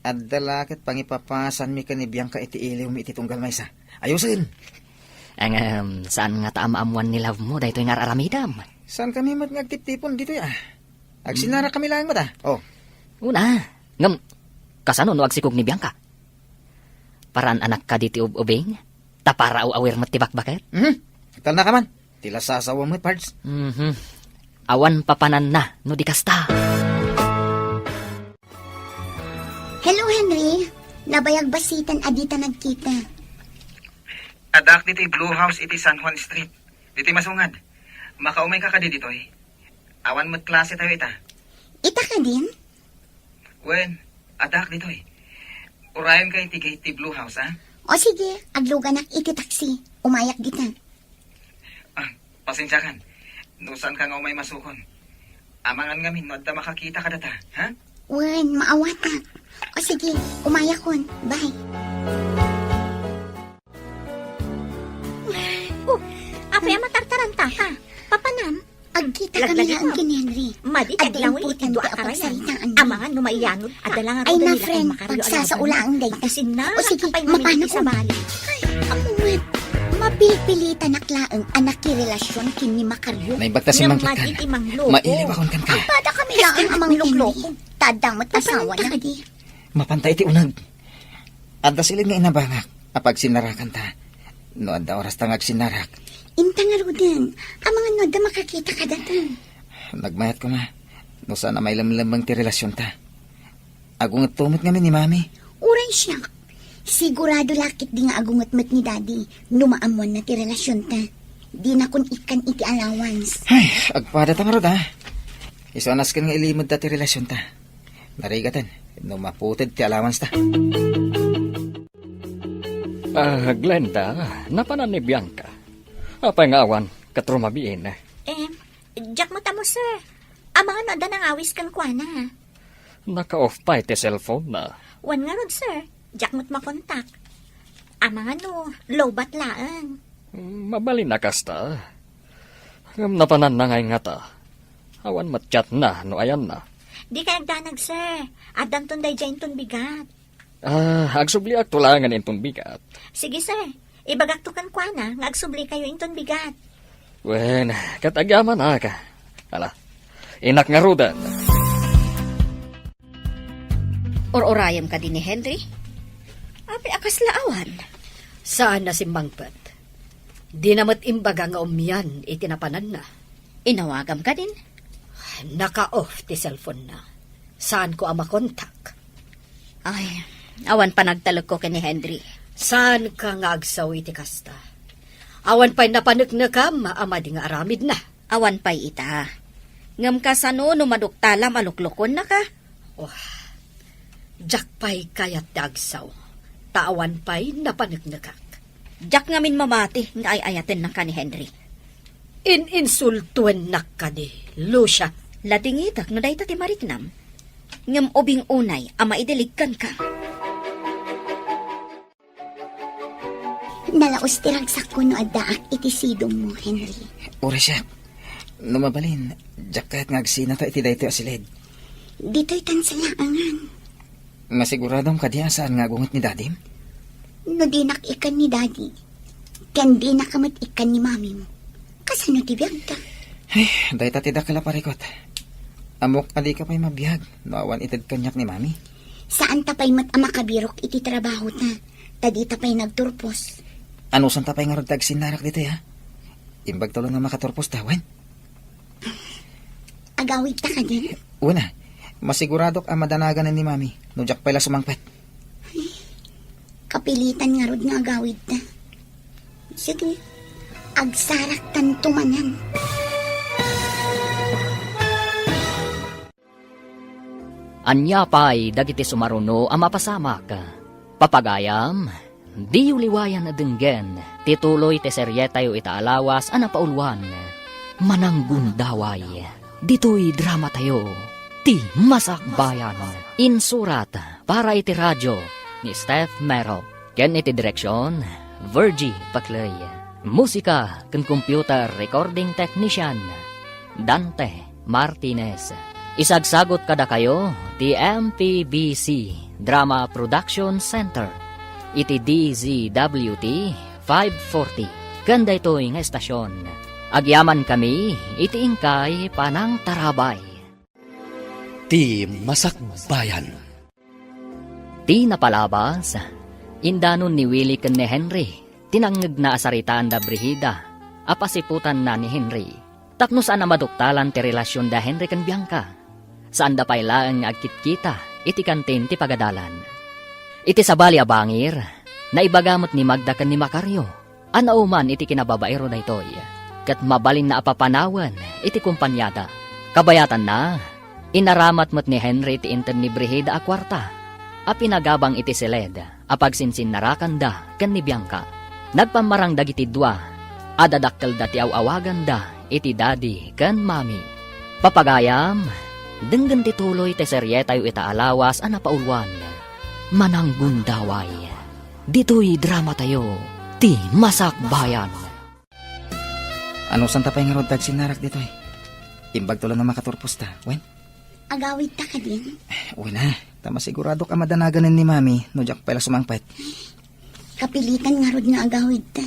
Adda la ket pangipapasanmi ken ni Bianca iti iliwmi iti tunggal maysa. Ayosen! Ngem, saan ngata a maammuan ni love mo daytoy nga ar-aramidem? Saankami met nga agtiptipon ditoy a? Agsinnarakami laeng met a. Oh. Una, ngem, kasano no agsikog ni Bianca? Paraan anak kadi ti ub-ubing? Ta para aw-awir met ti bakbaket? Mhm. Agtalnaka man. Ti lasasawa met, Pards. Mhm. Awan papananna no di kasta. Hello, Henry. Nabayag bassiten a dita nagkita. Addaak ditoy Blue House iti San Juan Street. Ditoy masungad. Makaumayka kadi ditoy? Awan met klase tayo ita. Ita kadin? Wen, addaak ditoy. Urayenka iti gate ti Blue House, a? O sige, agluganak iti taxi. Umayak dita. Ah, pasensiakan. No saanka nga umay masukon. Amangan ngamin no adda makakita kadata, ha? Wen, maawatak. O sige, umayakon. Bye. Oh, apay a matartaranta ka? Papanam? Agkita kami laeng ken ni Henry. Madi ti aglawen iti dua a karayan. Amangan no maiyanod. Adda la nga ruden ni Laeng Makaryo a laban. Ay na, friend, pagsasaolaang dayta. Makisinna. O sige, mapano kon? Ay, amuet. Mapilpilitanak laeng a nakirelasion ken ni Makaryo. Naimbag ta simmangpet kan. Mailiwakon kan ka. Agpada kami laeng a manglokloko. Tadda met asawana. Mapanta iti uneg. Adda silid nga inabangak a pagsinnarakanta. No adda orasta nga agsinnarak. Inta ngaruden, amangan no adda makakita kadata. Nagmayat koma, no saan a mailemlemmeng ti relasionta. Agungetto met ngamin ni Mami. Uray siak. Sigurado la ketdi nga agunget met ni Daddy no maammoanna ti relasionta. Dinakon ikkan iti allowance. Ay, agpadata ngarud, a. Isu a nasken nga ilimedda ti relasionta. Narigaten no maputed ti allowance ta. Ah, Glenda, napanan ni Bianca. Apay nga awan, ket rumabiin? Em, diak met ammo, sir. Amangan no adda nangawis kenkuana. Naka-off pay ti cellphone na. Wen ngarud, sir. Diak met makontak. Amangan no lowbat laeng. Mabalin a kasta. Ngem napananna ngay ngata. Awan met chatna no ayanna. Dikay agdanag, sir. Addanton daydiay inton bigat. Ah, agsubliakto laengen inton bigat. Sige, sir. Ibagakto kenkuana nga agsublikayo inton bigat. Wen, ket agyamanak. Ala, innak ngaruden. Or-orayem kadi ni Henry? Apay a kasla awan? Saan a simmangpet. Dina met imbaga nga umian iti napananna. Inawagam kadin? Naka-off ti cellphone na. Saanko a makontak. Ay, awan panagtalekko ken ni Henry. Saanka nga agsaw iti kasta? Awan pay napaneknekam a madi nga aramidna. Awan pay ita. Ngem kasano no maduktalam a luklukonnaka? Oh, diak pay kayat ti agsao, ta awan pay napaneknekak. Diak ngamin mamati nga ay-ayatennaka ni Henry. In-insultuennak kadi, Lucia. Ladingitek no dayta ti mariknam. Ngem ubing unay a maidilig kenka. Nalaus ti ragsakko no addaak iti sidongmo, Henry. Uray siak. No mabalin, diak kayat nga agsinata iti daytoy a siled. Ditoy tan salaangan. Masiguradom kadi a saan nga agunget ni dadim? No dinak ikkan ni dadi, ken dinaka met ikkan ni mamim, kasano ti biagda? Ay, dayta ti dakkel a parikut. Ammok a dika pay mabiag no awan ited kaniak ni mami. Saanta pay met a makabirok iti trabahota, ta dita pay nagturpos. Anusanta pay ngarud ti agsinnarak ditoy, ha? Imbag ta ulo nga makaturpos ta, wen? Agawidta kadi? Wen a, masiguradok a madanaganan ni mami no diak pay la sumangpet. Kapilitan ngarud nga agawidta. Sige, agsaraktanto manen. Ania pay dagiti sumaruno a mapasamak? Papagayam, diyo liwayan a denggen ti tuloy ti serietayo ita a lawas a napauluan, Mananggundaway. Ditoy dramatayo, Ti Masakbayan. Insurat para iti radio ni Steph Mero. Ken iti direksion, Virgie Paclay. Musika ken computer recording technician, Dante Martinez. Isagsagot kadakayo ti M P B C Drama Production Center iti D Z W T five forty ken daytoy nga estasion. Agyamankami iti inkay panangtarabay. Ti Masakbayan. Ti napalabas, indanon ni Willie ken ni Henry ti nangngegna a saritaan da Brigida a pasiputanna ni Henry. Tapno saan a maduktalan ti relasion da Henry ken Bianca, saanda pay laeng nga agkitkita iti kantin ti pagadalan. Iti sabali a bangir, naibaga met ni Magda ken ni Macario a nauman iti kinababaero daytoy, ket mabalinna a papanawen iti kompaniada. Kabayatanna, inaramat met ni Henry ti inted ni Brigida a kuarta a pinagabang iti siled a pagsinsinnarakanda ken ni Bianca. Nagpammarang dagiti dua a dadakkelda ti aw-awaganda iti daddy ken mommy. Papagayam, denggen ti tuloy ti serietayo ita a lawas a napauluan, Mananggundaway. Ditoy dramatayo, Ti Masakbayan. Anusanta pay ngarud ti agsinnarak ditoy? Imbagto la no makaturpos ta, wen? Agawidta kadin? Wen a, ta masiguradok a madanaganen ni Mami no diak pay la sumangpet. Kapilitan ngarud nga agawidta.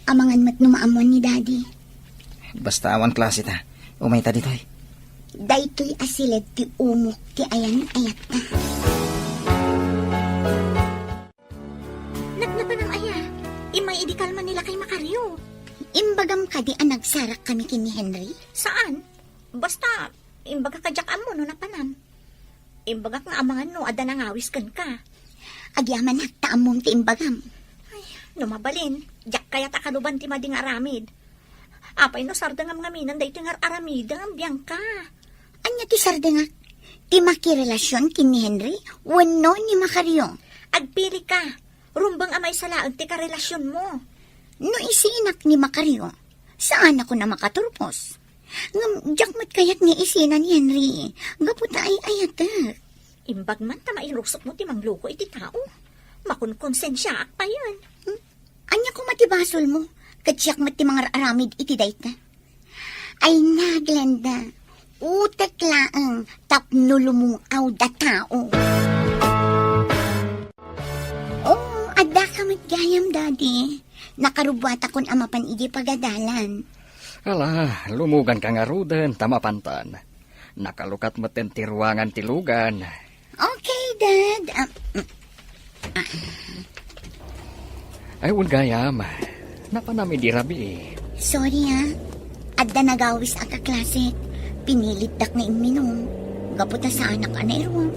Amangan met no maammuan ni Daddy. Basta awan klase ta. Umayta ditoy. Daytoy a siled ti umok ti ayan-ayatta. Napnapanam aya? Immay idi kalman ni lakay Macario. Imbagam kadi a nagsarak kami ken ni Henry? Saan? Basta, imbagak a diak ammo no napanam. Imbagak nga amangan no adda nangawis kenka. Agyamanak ta ammom ti imbagam. Ay, no mabalin, diak kayat a kaluban ti madi nga aramid. Apay no sardengam ngamin daytoy nga ar-aramidem, Bianca? Ania ti sardengak? Ti makirelasion ken ni Henry wenno ni Macario? Agpili ka. Rumbeng a maysa laeng ti karelasionmo. No isinak ni Macario, saanakon a makaturpos. Ngem diak met kayat nga isina ni Henry, gapu ta ay-ayatek. Imbag man ta mainusokmo ti mangloko iti tao. Makonkonsensiaak payen. Hmm? Ania koma ti basolmo? Ket siak met ti mangar-aramid iti dayta. Ay na, Glenda, utek laeng tapno lumung-aw da tao. Oo, addaka met gayam, Daddy. Nakarubuatakon a mapan idiay pagadalan. Ala, lumuganka ngaruden ta mapantan. Nakalukat metten ti ruangan ti lugan. Okay, Dad. Ah, mm, ah. Ay, wen gayam. Napanam idi rabii. Sorry, ah. Adda nagawis a kaklasek. Pinilitdak nga imminum. Gapu ta saanak a nairuam.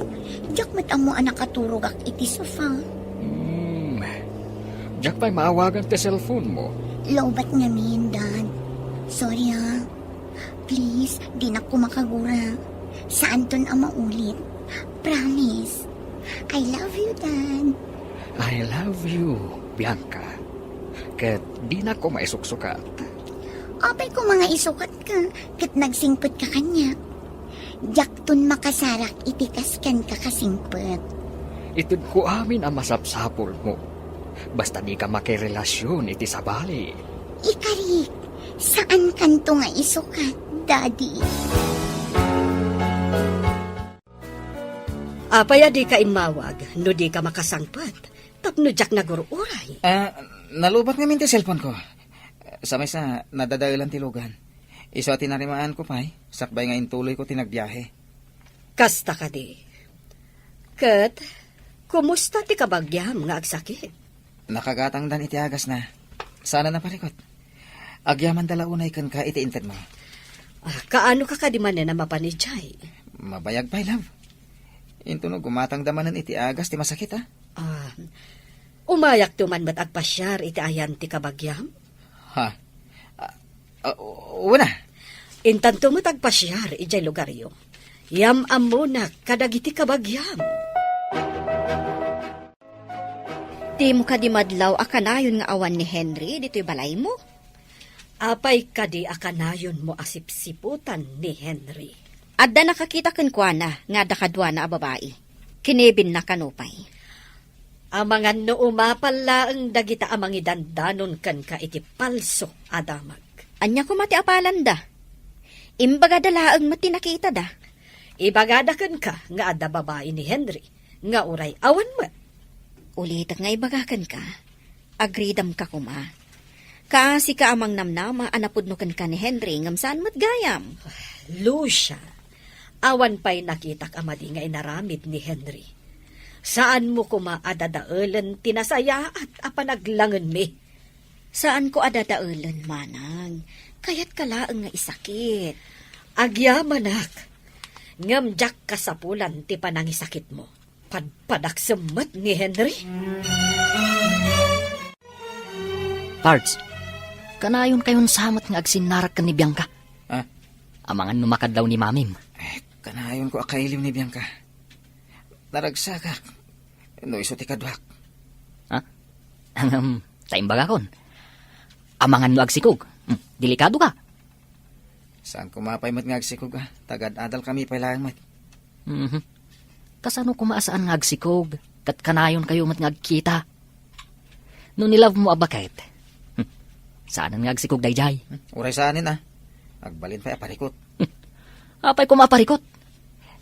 Diak met ammo a nakaturogak iti sofa. Hmm. Diak pay maawagan ti cellphone mo. Lowbat ngamin, Dad. Sorry, ha. Please, dinak koma kagura. Saanton a maulit. Promise. I love you, Dad. I love you, Bianca. Ket dinak koma isuksukat. Apay koma nga isukatka, ket nagsingpetka kaniak. Diakton makasarak iti kas kenka kasingpet. Itedko amin a masapsapulmo. Basta dika makirelasyon iti sabali. Ikarik, saankanto nga isukat, Daddy. Apay a dika immawag no dika makasangpet tapno diak nagur-uray? Ah, nalowbat ngamin ti cellphone ko. Sa maysa, nadadaelan ti lugan. Isu a tinarimaanko pay, sakbay nga intuloyko ti nagbiahe. Kasta kadi. Ket, kumusta ti kabagiam nga agsakit? Nakagatangdan iti agasna. Saan a naparikut. Agyamanda la unay kenka iti intedmo. Ah, kaanoka kadi manen a mapan idiay? Mabayag pay, love. Intono gumatangda manen iti agas ti masakit, a. Ah, umayakto man met agpasiar iti ayan ti kabagiam? Ha? Ah, ah, wen a. Intanto met agpasiar idiay lugaryo. Yam-ammonak kadagiti kabagiam. Dimo kadi madlaw a kanayon nga awan ni Henry ditoy balaymo? Apay kadi a kanayonmo a sipsiputan ni Henry? Adda nakakita kenkuana nga adda kaduana a babai. Kinibinna kano pay. Amangan no umapal laeng dagita a mangidandanon kenka iti palso a damag. Ania koma ti apalanda? Imbagada laeng met ti nakitada. Ibagada kenka nga adda babai ni Henry nga uray awan met. Ulitek nga ibaga kenka, agridamka koma. Kaasika a mangnamnama a napudno kenka ni Henry ngem saan met gayam. Lucia, awan pay nakitak a madi nga inaramid ni Henry. Saanmo koma a dadaelen ti nasayaat a panaglangenmi. Saanko a dadaelen, manang. Kayatka laeng nga isakit. Agyamanak. Ngem diak kasapulan ti panangisakitmo. Padpadak semmet ni Henry. Pards, kanayonkayon sa met nga agsinnarak ken ni Bianca. Ah? Amangan no makadlaw ni Mamim. Eh, kanayonko a kailiw ni Bianca. Naragsakak no isu ti kaduak. Ha? Ngem, ta imbagakon. Amangan no agsikog. Hmm, delikado ka. Saan koma pay met nga agsikog, a? Tagad-adal kami pay laeng met. Mhm. Kasano koma a saan nga agsikog, ket kanayonkayo met nga agkita? No ni-love mo a baket, hmm, saanen nga agsikog daydiay. Hmm, uray saanen, a. Agbalin pay a parikut. Hmm. Apay koma a parikut?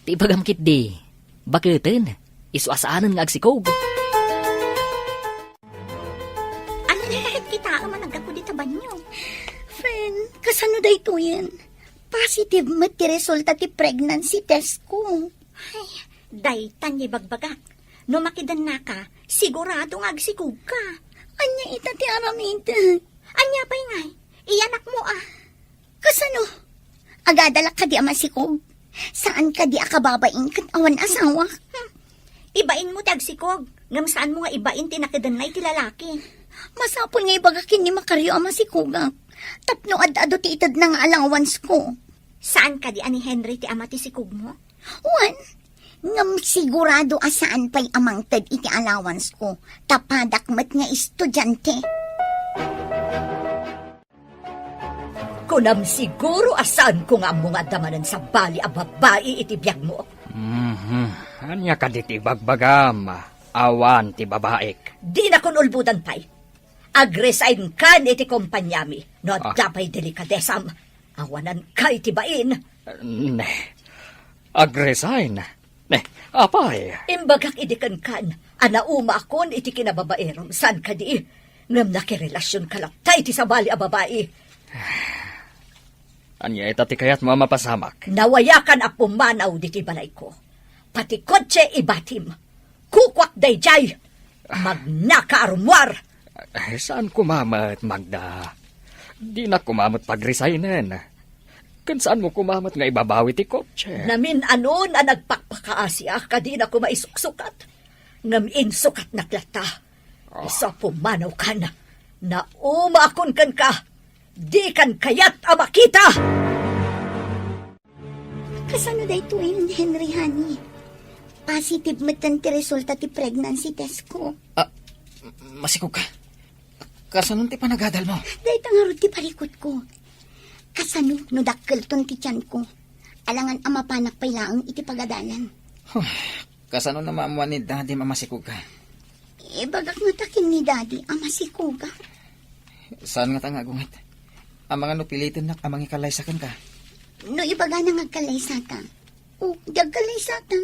Ti ibagam ketdi, baketen, isu a saanen nga agsikog. Ania ti kitaem a naggapu dita banio? Friend, kasano daytoyen? Positive met ti resulta ti pregnancy test ko. Ay, daytan nga ibagbagak. No makidennaka, sigurado nga agsikogka. Ania ita ti aramidek? Ania pay ngay? Iyanakmo a. Kasano? Agadalak kadi a masikog? Saan kadi a kababain ket awan asawa? Hmm. Ibainmo ti agsikog, ngem saanmo nga ibain ti nakidenna iti lalaki. Masapul nga ibaga ken ni Macario a masikogak, tapno ad-adu ti itedna nga allowance ko. Saan kadi a ni Henry ti ama ti sikogmo? Wen, ngem sigurado a saan pay a mangted iti allowance ko, ta padak met nga estudiante. Kunam siguro a saanko nga ammo nga adda manen sabali a babai iti biagmo. Mhm. Ania kadi ti ibagbagam? Awan ti babaik. Dinakon ulbodan pay. Agresign kan iti kompaniami no adda Ah. pay delikadesam. Awananka iti bain. Ne. Agresign? Ne, apay? Imbagak idi kenkan a naumaakon iti kinababaerom, saan kadi? Ngem nakirelasionka latta iti sabali a babai. Ania ita ti kayatmo a mapasamak? Nawayakan a pumanaw ditoy balayko. Pati kotse ibatim. Kukuak daydiay. Magnaka a rummuar. Eh, saan koma met, Magda? Dinak koma met pagresignen. Ken saanmo koma met nga ibabawi ti kotse? Namin-anon a nagpakpakaasiak a dina koma isuksukat. Ngem insukatnak latta. Ah. Isu a pumanawkan. Naumaakon kenka, dikan kayat a makita! Kasano daytoyen, Henry, honey? Positive metten ti resulta ti pregnancy test ko. Ah, masikog ka. Kasano ti panagadal mo? Dayta ngarud ti parikutko. Kasano no dakkelton ti tiyanko? Alangan a mapanak pay laeng iti pagadalan. Huh, kasano no maammuan ni Daddy a masikog ka? Ibagak ngata ken ni Daddy a masikogak. Saan ngata nga agunget? Amangan no pilitennak a mangikallaysa kenka? No ibagana nga agkallaysata, o, di agkallaysata.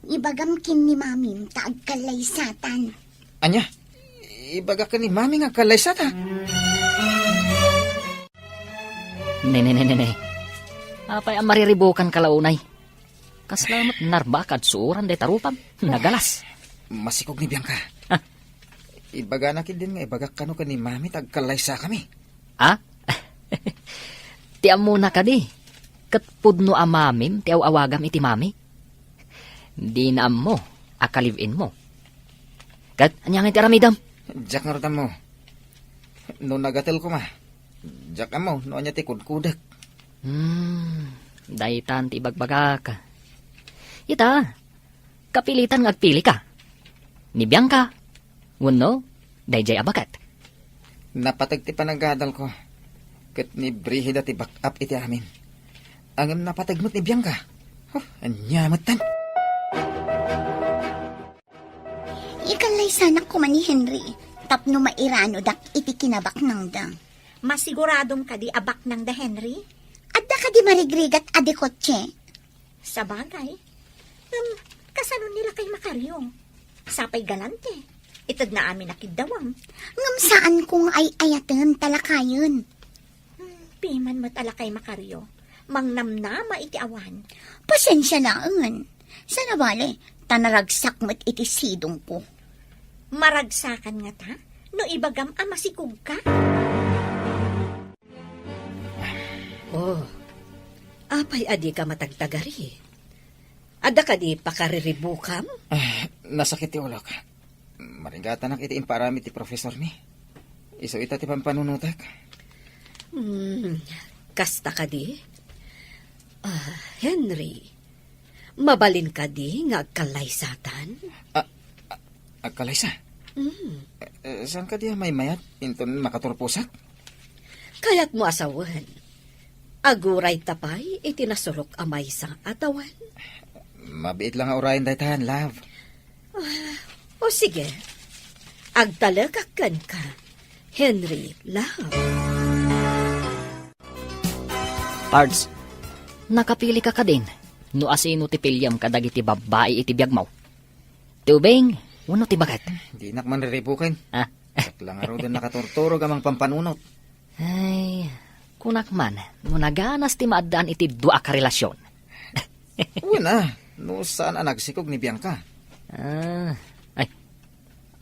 Ibagam ken ni Mamim ta agkallaysatan. Ania? Ibagak ken ni Mami nga agkallaysata? Ne, ne, ne, ne, ne. Apay a mariribukan ka la unay? Kasla met narbakad suuran dayta rupam. Nagalas. Masikog ni Bianca. Ah. Ibagana ketdin nga ibagak kano ken ni Mami ta agkallaysakami. Ah? Ti ammona kadi, ket pudno a Mamim ti aw-awagam iti Mami. Dina ammo a ka-live-in mo. Ket ania ngay ti aramidem? Diak ngarud ammo. No nagatel koma, diak ammo no ania ti kudkudek. Hmm, daytan ti ibagbagak. Ita, kapilitan nga agpili ka. Ni Bianca, wenno daydiay a baket. Napateg ti panagadalko, ket ni Brigida ti back-up iti amin. Ngem napateg met ni Bianca. Huh, ania metten? Ikallaysanak koma ni Henry tapno mairanodak iti kinabaknangda. Masiguradom kadi a baknangda, Henry? Adda kadi marigrigat a di kotse? Sabagay. Ngem, kasano ni lakay Macario? Sapay galante. Itedna amin a kiddawam. Ngem saanko nga ay-ayaten ta lakayen. Hmm, piman met a lakay Macario. Mangnamnama iti awan. Pasensia laengen. Saan a bale, ta naragsak met iti sidongko. Maragsakan ngata? No ibagam a masikog ka? Oh, apay a dika matagtagari? Adda kadi pakariribukam? Ah, nasakit ti ulok. Marigatanak iti impaaramid ti profesormi. Isu ita ti pampanunotek. Hmm, kasta kadi? Ah, Henry, mabalin kadi nga agkallaysatan? Ah, ah, agkallaysa? Hmm. Eh, saan kadi a maymayat inton makaturposak? Kayatmo a sawen, agurayta pay iti nasurok a maysa a tawen? Mabiit la nga urayen daytan, love. Ah, o sige. Agtalekak kenka, Henry, love. Pards, nakapili ka kadin no asino ti piliem kadagiti babbai iti biagmo? Ti ubing wenno ti baket? Dinak man riribuken. Ah. Diak la ngaruden nakaturturog a mangpampanunot. Ay, kunak man, no naganas ti maaddaan iti dua a karelasion. Wen a, no saan a nagsikog ni Bianca. Ah, ay,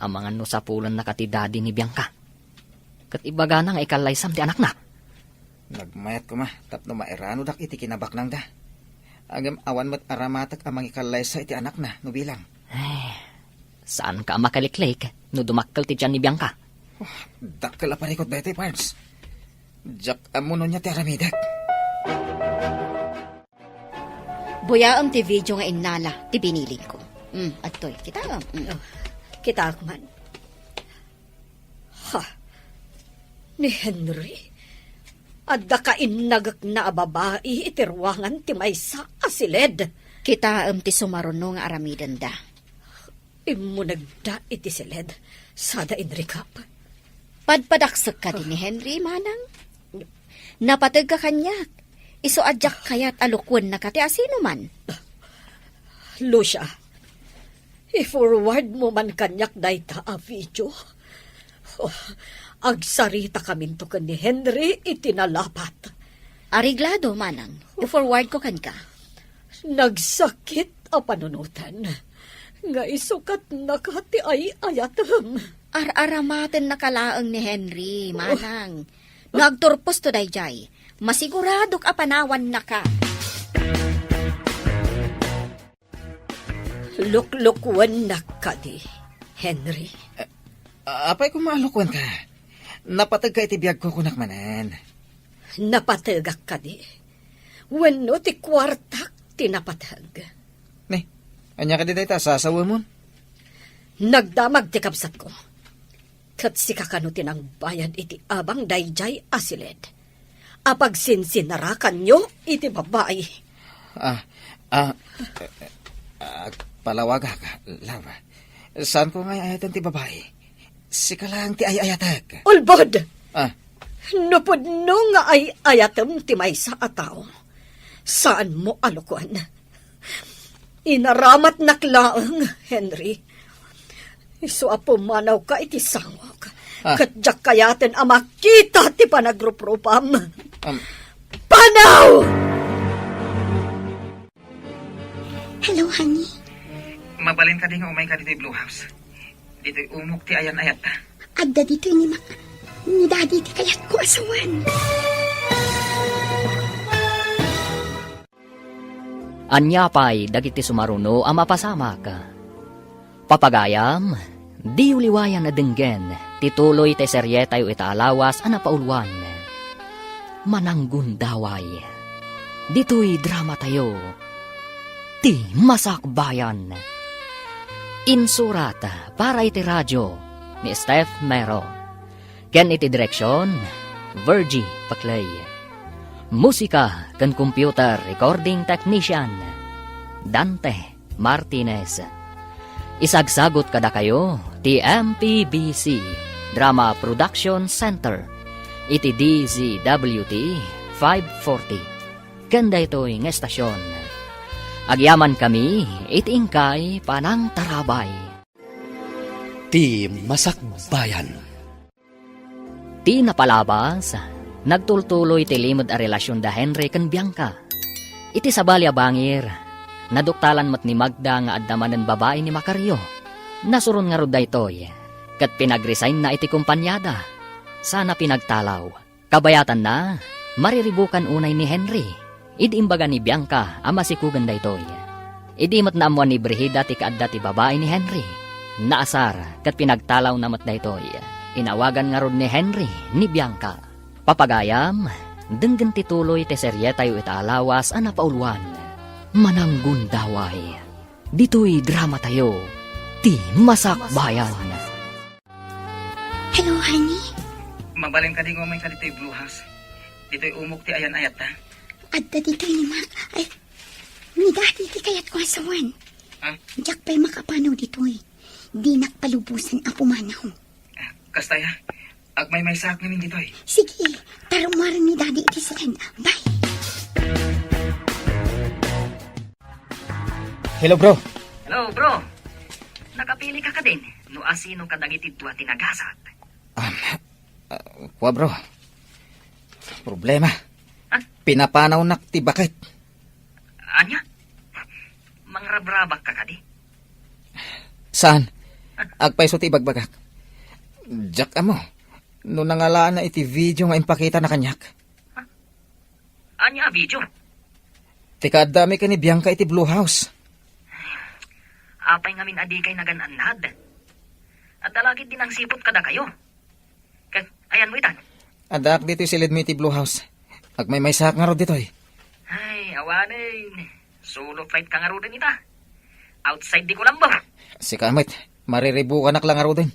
amangan no sapulennaka ti daddy ni Bianca. Ket ibagana nga ikallaysam ti anakna. Nagmayat koma tapno mairanodak iti kinabaknangda. Ngem awan met aramatek a mangikallaysa iti anakna no bilang. Ay, saanka a makaliklik no dumakkel ti tian ni Bianca. Oh, dakkel a parikut daytoy, Pards. Diak ammo no ania ti aramidek. Buyaem ti video nga innala ti binilin ko. Mm, adtoy. Kitaem. Mm. Oh, kitaak man. Ha? Ni Henry? Adda kainnagekna a babai iti ruangan ti maysa a siled. Kitaem ti sumaruno nga aramidenda. Immunegda iti siled, sada inrikap. Padpadaksek kadi ni Henry, manang? Napategka kaniak. Isu a diak kayat a lukuennaka ti asinoman. Lucia, i-forward mo man kaniak dayta a video. Oh, agsarita kaminto ken ni Henry iti nalapat. Areglado, manang. I-forward ko kenka. Nagsakit a panunoten nga isu ket naka ti ay-ayatem. Ar-aramatennaka laeng ni Henry, manang. No agturposto daydiay, masiguradok a panawannaka. Luklukuennak kadi, Henry? Eh, apay koma a lukuenka? Napategka iti biagko, kunak manen. Napategak kadi? Wenno ti kuartak ti napateg? Ne, ania kadi dayta a sasawemon? Nagdamag ti kabsatko. Ket sika kano ti nangbayad iti abang daydiay a siled a pagsinsinarakanyo iti babai? Ah, ah, agpalawagak, love. Saanko nga ay-ayaten ti babai. Sika laeng ti ay-ayatek. Ulbod! Ah. No pudno nga ay-ayatem ti maysa a tao, saanmo a lukon. Inaramatnak laeng, Henry. Isu a pumanawka iti sangok. Ah. Ket diak kayaten a makita ti panagruprupam. Um. Panaw! Hello, honey. Mabalin kadi nga umayka ditoy Blue House? Ditoy umok ti ayan-ayatta. Adda ditoy ni Mak-, ni Daddy ti kayatko a sawen. Ania pay dagiti sumaruno a mapasamak? Papagayam, diyo liwayan a denggen ti tuloy ti serietayo ita a lawas a napauluan, Mananggundaway. Ditoy dramatayo, Ti Masakbayan. Insurat para iti radio ni Steph Mero. Ken iti direksion, Virgie Paclay. Musika ken computer recording technician, Dante Martinez. Isagsagut kadakayo ti M P B C Drama Production Center iti D Z W T five forty ken daytoy nga estasion. Agyamankami iti inkay panangtarabay. Ti Masakbayan. Ti napalabas, nagtultuloy ti limed a relasion da Henry ken Bianca. Iti sabali a bangir, naduktalan met ni Magda nga adda manen babai ni Macario. Nasuron ngarud daytoy, ket pinag-resignna iti kompaniada. Sana pinagtalaw. Kabayatanna, mariribukan unay ni Henry. Idi imbaga ni Bianca a masikugen daytoy. Idi met naammuan ni Brigida ti kaadda ti babai ni Henry, naasar ket pinagtalawna met daytoy. Inawagan ngarud ni Henry ni Bianca. Papagayam, denggen ti tuloy ti serietayo ita a lawas a napauluan, Mananggundaway. Ditoy dramatayo, Ti Masakbayan. Hello, honey. Mabalin kadi nga umayka ditoy Blue House? Ditoy umok ti ayan-ayatta. Adda ditoy ni Mac. Ay, ni Daddy ti kayatko a sawen. Ah? Diak pay makapanaw ditoy. Dinak palubosan a pumanaw. Ah, kasta ya. Agmaymaysaak ngamin ditoy. Sige, tarumaren ni Daddy iti saan. Bye. Hello, bro. Hello, bro. Nakapili ka kadin no asino kadagiti dua ti nagasat? Um, uh, kua, bro. Problema. Ha? Pinapanawnak ti baket. Ania? Mangrabrabak ka kadi? Saan? Agpayso ti ibagbagak. Diak ammo no nangalaanna iti video nga impakitana kaniak. Ania a video? Ti kaaddami ken ni Bianca iti Blue House. Apay ngamin a dikay nagan-annad? Adda la ketdi nangsiput kadakayo. Ket ayanmo itan? Addaak ditoy siledmo iti Blue House. Agmaymaysaak ngarud ditoy. Ay, awanen. Solo flight ka ngaruden ita. Outside di Colombo. Sika met, mariribukanak la ngaruden.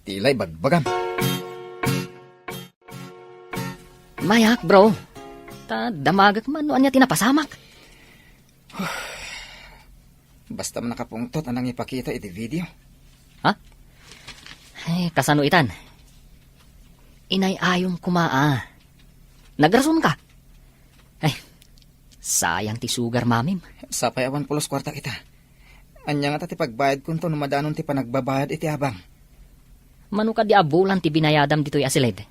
Ti la ibagbagam. Mayak, bro. Ta damagek man no ania ti napasamak. Basta man nakapungtot a nangipakita iti video. Ha? Ay, kasano itan? Inay-ayom koma a. Nagrasonka. Ay, sayang ti sugar mamim. Sapay awan pulos kuarta ita. Ania ngata ti pagbayadkonto no madanon ti panagbabayad iti abang? Mano kadi a bulan ti binayadam ditoy a siled?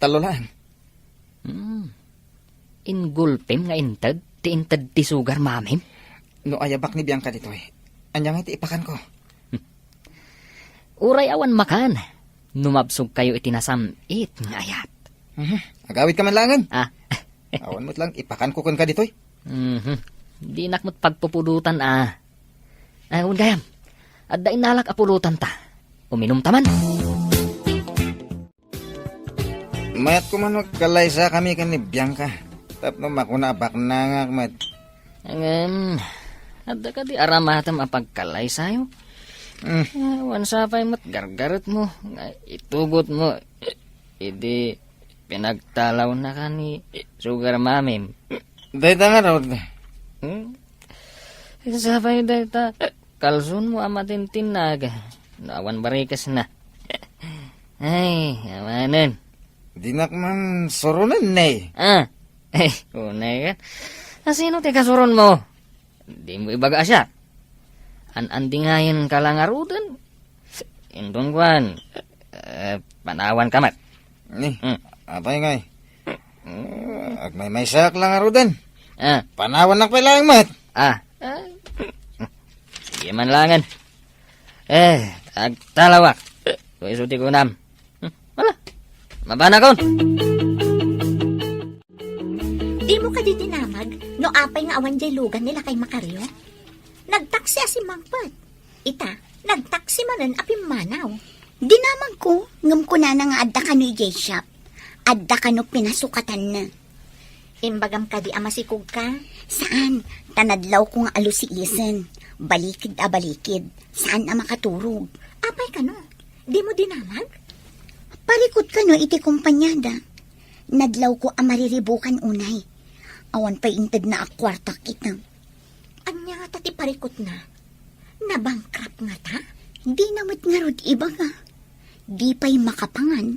Tallo laeng. Hmm. Ingulpem nga inted ti inted ti sugar mamim? No ayabak ni Bianca ditoy, ania nga ti ipakanko? Uray awan makan, no mabsogkayo iti nasam-it nga ayat. Mhm. Agawidka man laengen. Ah. Awan met lang, ipakanko kenka ditoy. Mhm. Dinak met pagpupudotan, ah. Ay, wen gayam. Adda innalak a pulotanta. Uminumta man. Mayat koma no agkalaysakami ken ni Bianca. Tapno makuna a baknangak met. Ngem, adda kadi aramatem a pagkalaysayo? Hmm. Awan sapay met gargaretmo nga itugotmo idi pinagtalawnaka ni Sugar Mamim. Dayta ngarud. Hmm? Sapay dayta kalsonmo a matintinnag no awan barikesna. Ay, awanen. Dinak man suronen, ne. Ah, eh, unay ka. Asino ti kasuronmo? Dimo ibaga a siak. An-andingayenka la ngaruden. Inton kuan, eh, panawanka met. Ni, Hmm. apay ngay? Hmm. Agmaymaysaak la ngaruden. Ah. Panawannak pay laeng met. Ah. Ah. Sige man langen. Eh, agtalawak. Kung isu ti kunam. Hmm, wala. Mabanakon. Dimo kadi dinamag no apay nga awan jay lugan ni Lakay Macario? Nagtaksi a simmangpet. Ita, nagtaksi manen a pimmanaw. Dinamagko, ngem kunana nga adda kano idiay shop. Adda kano pinasukatanna. Imbagam kadi a masikogka? Saan, ta nadlawko nga alusiisen. Balikid a balikid. Saan a makaturog. Apay kano? Dimo dinamag? Parikut kano iti kompaniada. Nadlawko a mariribukan unay. Awan pay intedna a kuarta kita. Ania ngata ti parikutna? Nabankrupt ngata? Dina met ngarud ibaga. Di pay makapangan.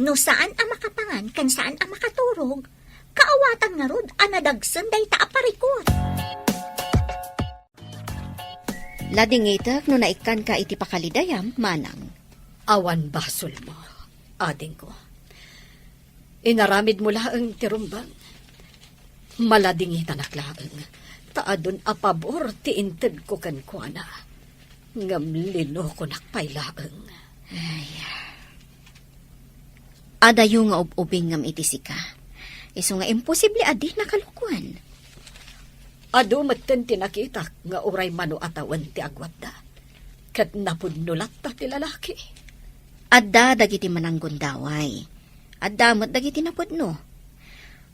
No saan a makapangan ken saan a makaturog, kaawatan ngarud a nadagsen dayta a parikut. Ladingitek no naikkanka iti pakalidayam, manang. Awan basolmo, adingko. Inaramidmo laeng ti rumbeng. Maladingitanak laeng, ta adun a pabor ti intedko kenkuana. Ngem linokonak pay laeng. Ay. Adayo nga ub-ubingngem iti sika. Isu nga imposible a di nakalukoen. Adu metten ti nakitak nga uray mano a tawen ti agwadda. Ket napudno latta ti lalaki. Adda dagiti mananggundaway. Adda met dagiti napudno.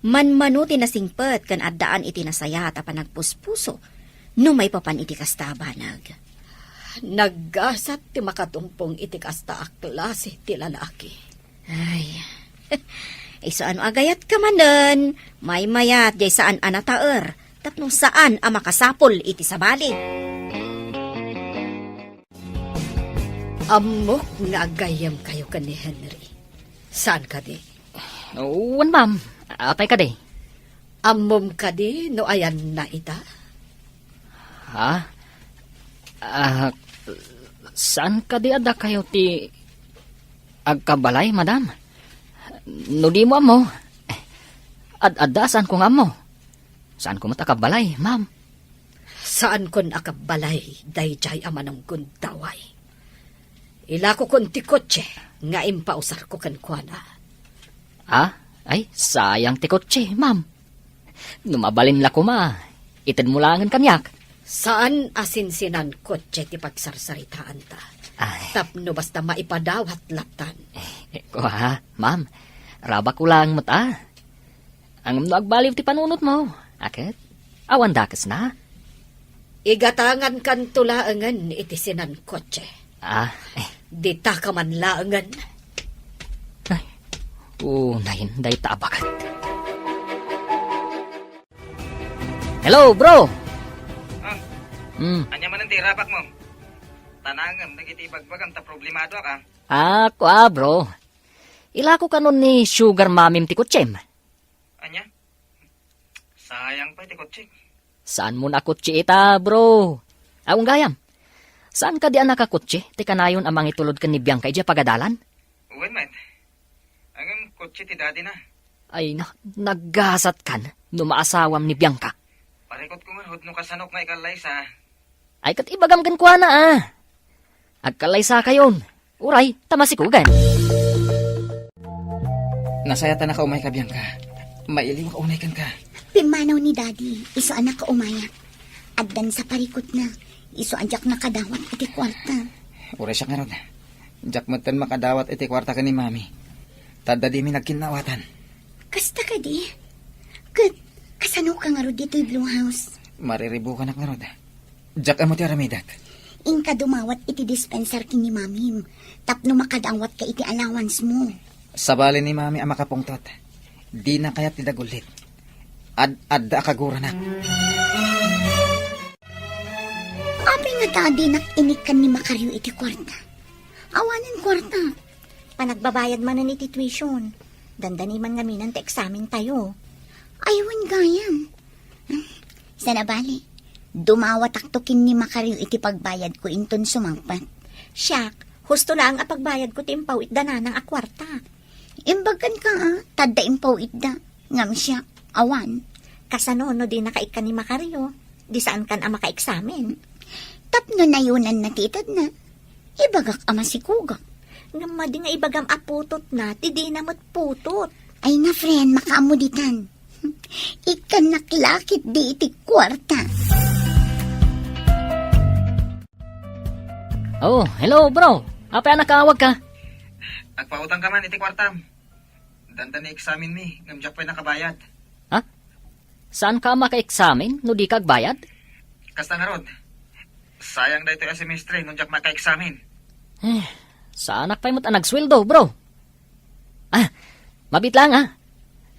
Manmano ti nasingpet ken addaan iti nasayaat a panagpuspuso no maipapan iti kasta a banag. Naggasat ti makatungpong iti kasta a klase ti lalaki. Ay, isu a no agayatka manen, maymayat jay saan a nataer, tapno saan a makasapul iti sabali. Ammok nga aggayyemkayo ken ni Henry. Saan kadi? Wen, ma'am. Apay kadi? Ammom kadi no ayanna ita? Ha? Ah, saan kadi a dakayo ti agkabalay, madam? No dimo ammo, ad-adda a saanko nga ammo. Saanko met a kabalay, ma'am. Saankon a kabalay daydiay a mananggundaway. Ilakokon ti kotse nga impausarko kenkuana. Ah? Ay, sayang ti kotse, ma'am. No mabalin la koma, itedmo laengen kaniak. Saan a sinsinan kotse ti pagsarsaritaanta. Ay. Tapno basta maipadawat lattan. Eh, kua, ma'am. Rabakko laeng met a. Ngem no agbaliw ti panunotmo, a ket awan dakesna. Igatangankanto laengen iti sinan kotse. Ah, eh. Ditaka man laengen. Ay, unayen dayta a baket. Hello, bro! Ah, Hmm. ania manen ti irabakmo? Tanangem dagiti ibagbagam ta problemadoak, ah. Ah, kua, bro. Ilako kanon ni Sugar Mamim ti kotsem. Ania? Sayang pay ti kotsek. Saanmo a kotse ita, bro? Aw, gayam. Saan kadi a nakakotse ti kanayon a mangitulod ken ni Bianca idiay pagadalan? Wen met. Ngem kotse ti daddy na. Ay, na, naggasatkan no maasawam ni Bianca. Parikutko ngarud no kasanok nga ikallaysa. Ay, ket ibagam kenkuana, ah. Agkallaysakayon. Uray, ta masikugan. Nasayatanaka umayka, Bianca. Mailiwak unay kenka. Pimmanaw ni Daddy, isu a nakaumayak. Addan sa parikutna, isu a diak nakadawat iti kuarta. Uray siak ngarud. Diak metten makadawat iti kuarta ken ni Mami. Adda dimi nagkinnaawatan. Kasta kadi? Ket kasano ka ngarud ditoy Blue House? Mariribukanak ngarud. Diak ammo ti aramidek. Inka dumawat iti dispensar ken ni Mamim tapno makadawat ka iti allowance mo. Sabali ni Mami a makapungtot. Dina kayat ti dagullit. Ad-adda a kaguranak. Apay ngata a dinak inikkan ni Macario iti kuarta? Awanen kuarta. Panagbabayad manen iti tuition. Dandani man ngamin ti eksamen tayo. Ay, wen gayam. Sana bali, dumawatakto ken ni Macario iti pagbayadko inton sumangpet. Siak, husto laeng a pagbayadko ti impaw-itda nanang a kuarta. Imbagkan ka, a, tadda impaw-itda. Ngem siak, awan. Kasano no dinaka ikkan ni Macario? Di saankan a makaeksamen. Tapno nayunanna ti itedna. Ibagak a masikugak. Ngem madi nga ibagam a putotna, ti dina met putot. Ay na, friend, makaammo ditan. Ikkannak la ketdi iti kuarta. Oh, hello, bro. Apay a nakaawag ka? Agpautang ka man iti kuartam. Dandani eksamenmi, ngem diak pay nakabayad. Ha? Saan ka a makaeksamen no di ka agbayad? Kasta ngarud. Sayang daytoy a semestre no diak makaeksamen. Eh, saanak pay met a nagsueldo, bro. Ah, mabiit lang, ah.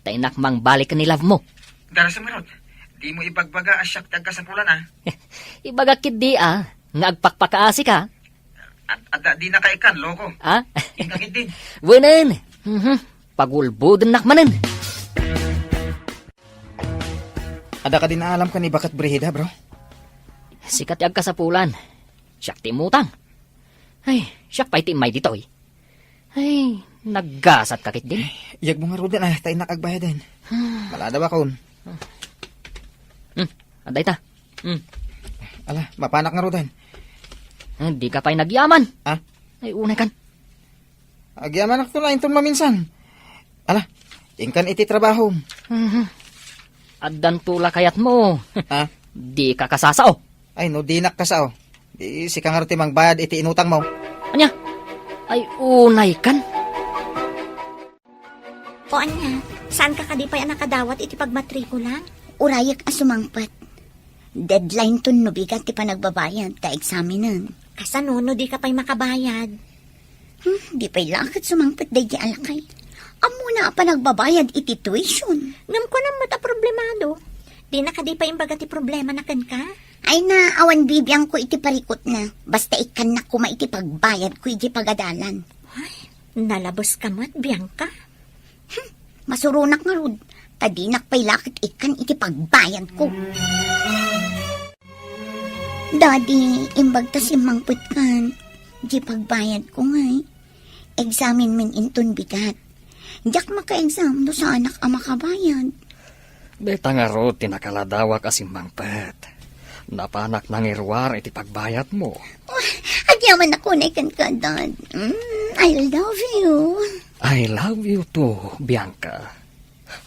Ta innak mangbalik ni love mo. Darasem ngarud. Dimo ibagbaga a siak ti agkasapulan, ah. Ibagak ketdi, ah, nga agpakpakaasi ka. At, at dinaka ikkan, loko. Ah? Inka ketdin. Wenen. Mhm. Pagulbodennak manen. Adda kadi naalam ken ni Baket Brigida, bro? Sika ti agkasapulan. Siak ti immutang. Ay, siak pay ti immay ditoy. Ay, naggasat ka ketdin. Iyagmo ngaruden, ah, ta innak agbayaden. Hmm. Malada bakon. Hmm, adda ita. Hmm. Ala, mapanak ngaruden. Hmm, di ka pay nagyaman. Ah? Ay, unay kan. Agyamanakto la inton maminsan. Ala, inkan iti trabahom. Mhm. Addanto la kayatmo. Ha? Di ka kasasao. Ay, no dinak kasao, di sika ngarud ti mangbayad iti inutangmo. Ania? Ay, unay kan. O ania, saan ka kadi pay a nakadawat iti pagmatrikula? Urayek a sumangpet. Deadline ton no bigat ti panagbabayad ta eksamenen. Kasano no di ka pay makabayad? Hmm, di pay la ket sumangpet daydi a lakay. Ammona a panagbabayad iti tuition. Ngem kunam met a problemado. Dina kadi pay imbaga ti problemana kenka? Ay na, awan bibiangko iti parikutna. Basta ikkannak koma iti pagbayadko iti pagadalan. Ay, nalabes ka met, Bianca. Hmm, masuronak ngarud, ta dinak pay la ket ikkan iti pagbayadko. Daddy, imbag ta simmangpet kan, di pagbayadko ngay. Eksamen men inton bigat. Diak maka-exam no saanak a makabayad. Dayta ngarud ti nakaladawak a simmangpet. Napanak nangiruar iti pagbayadmo. Oh, agyamanak unay kenka, Dad. Mm, I love you. I love you too, Bianca.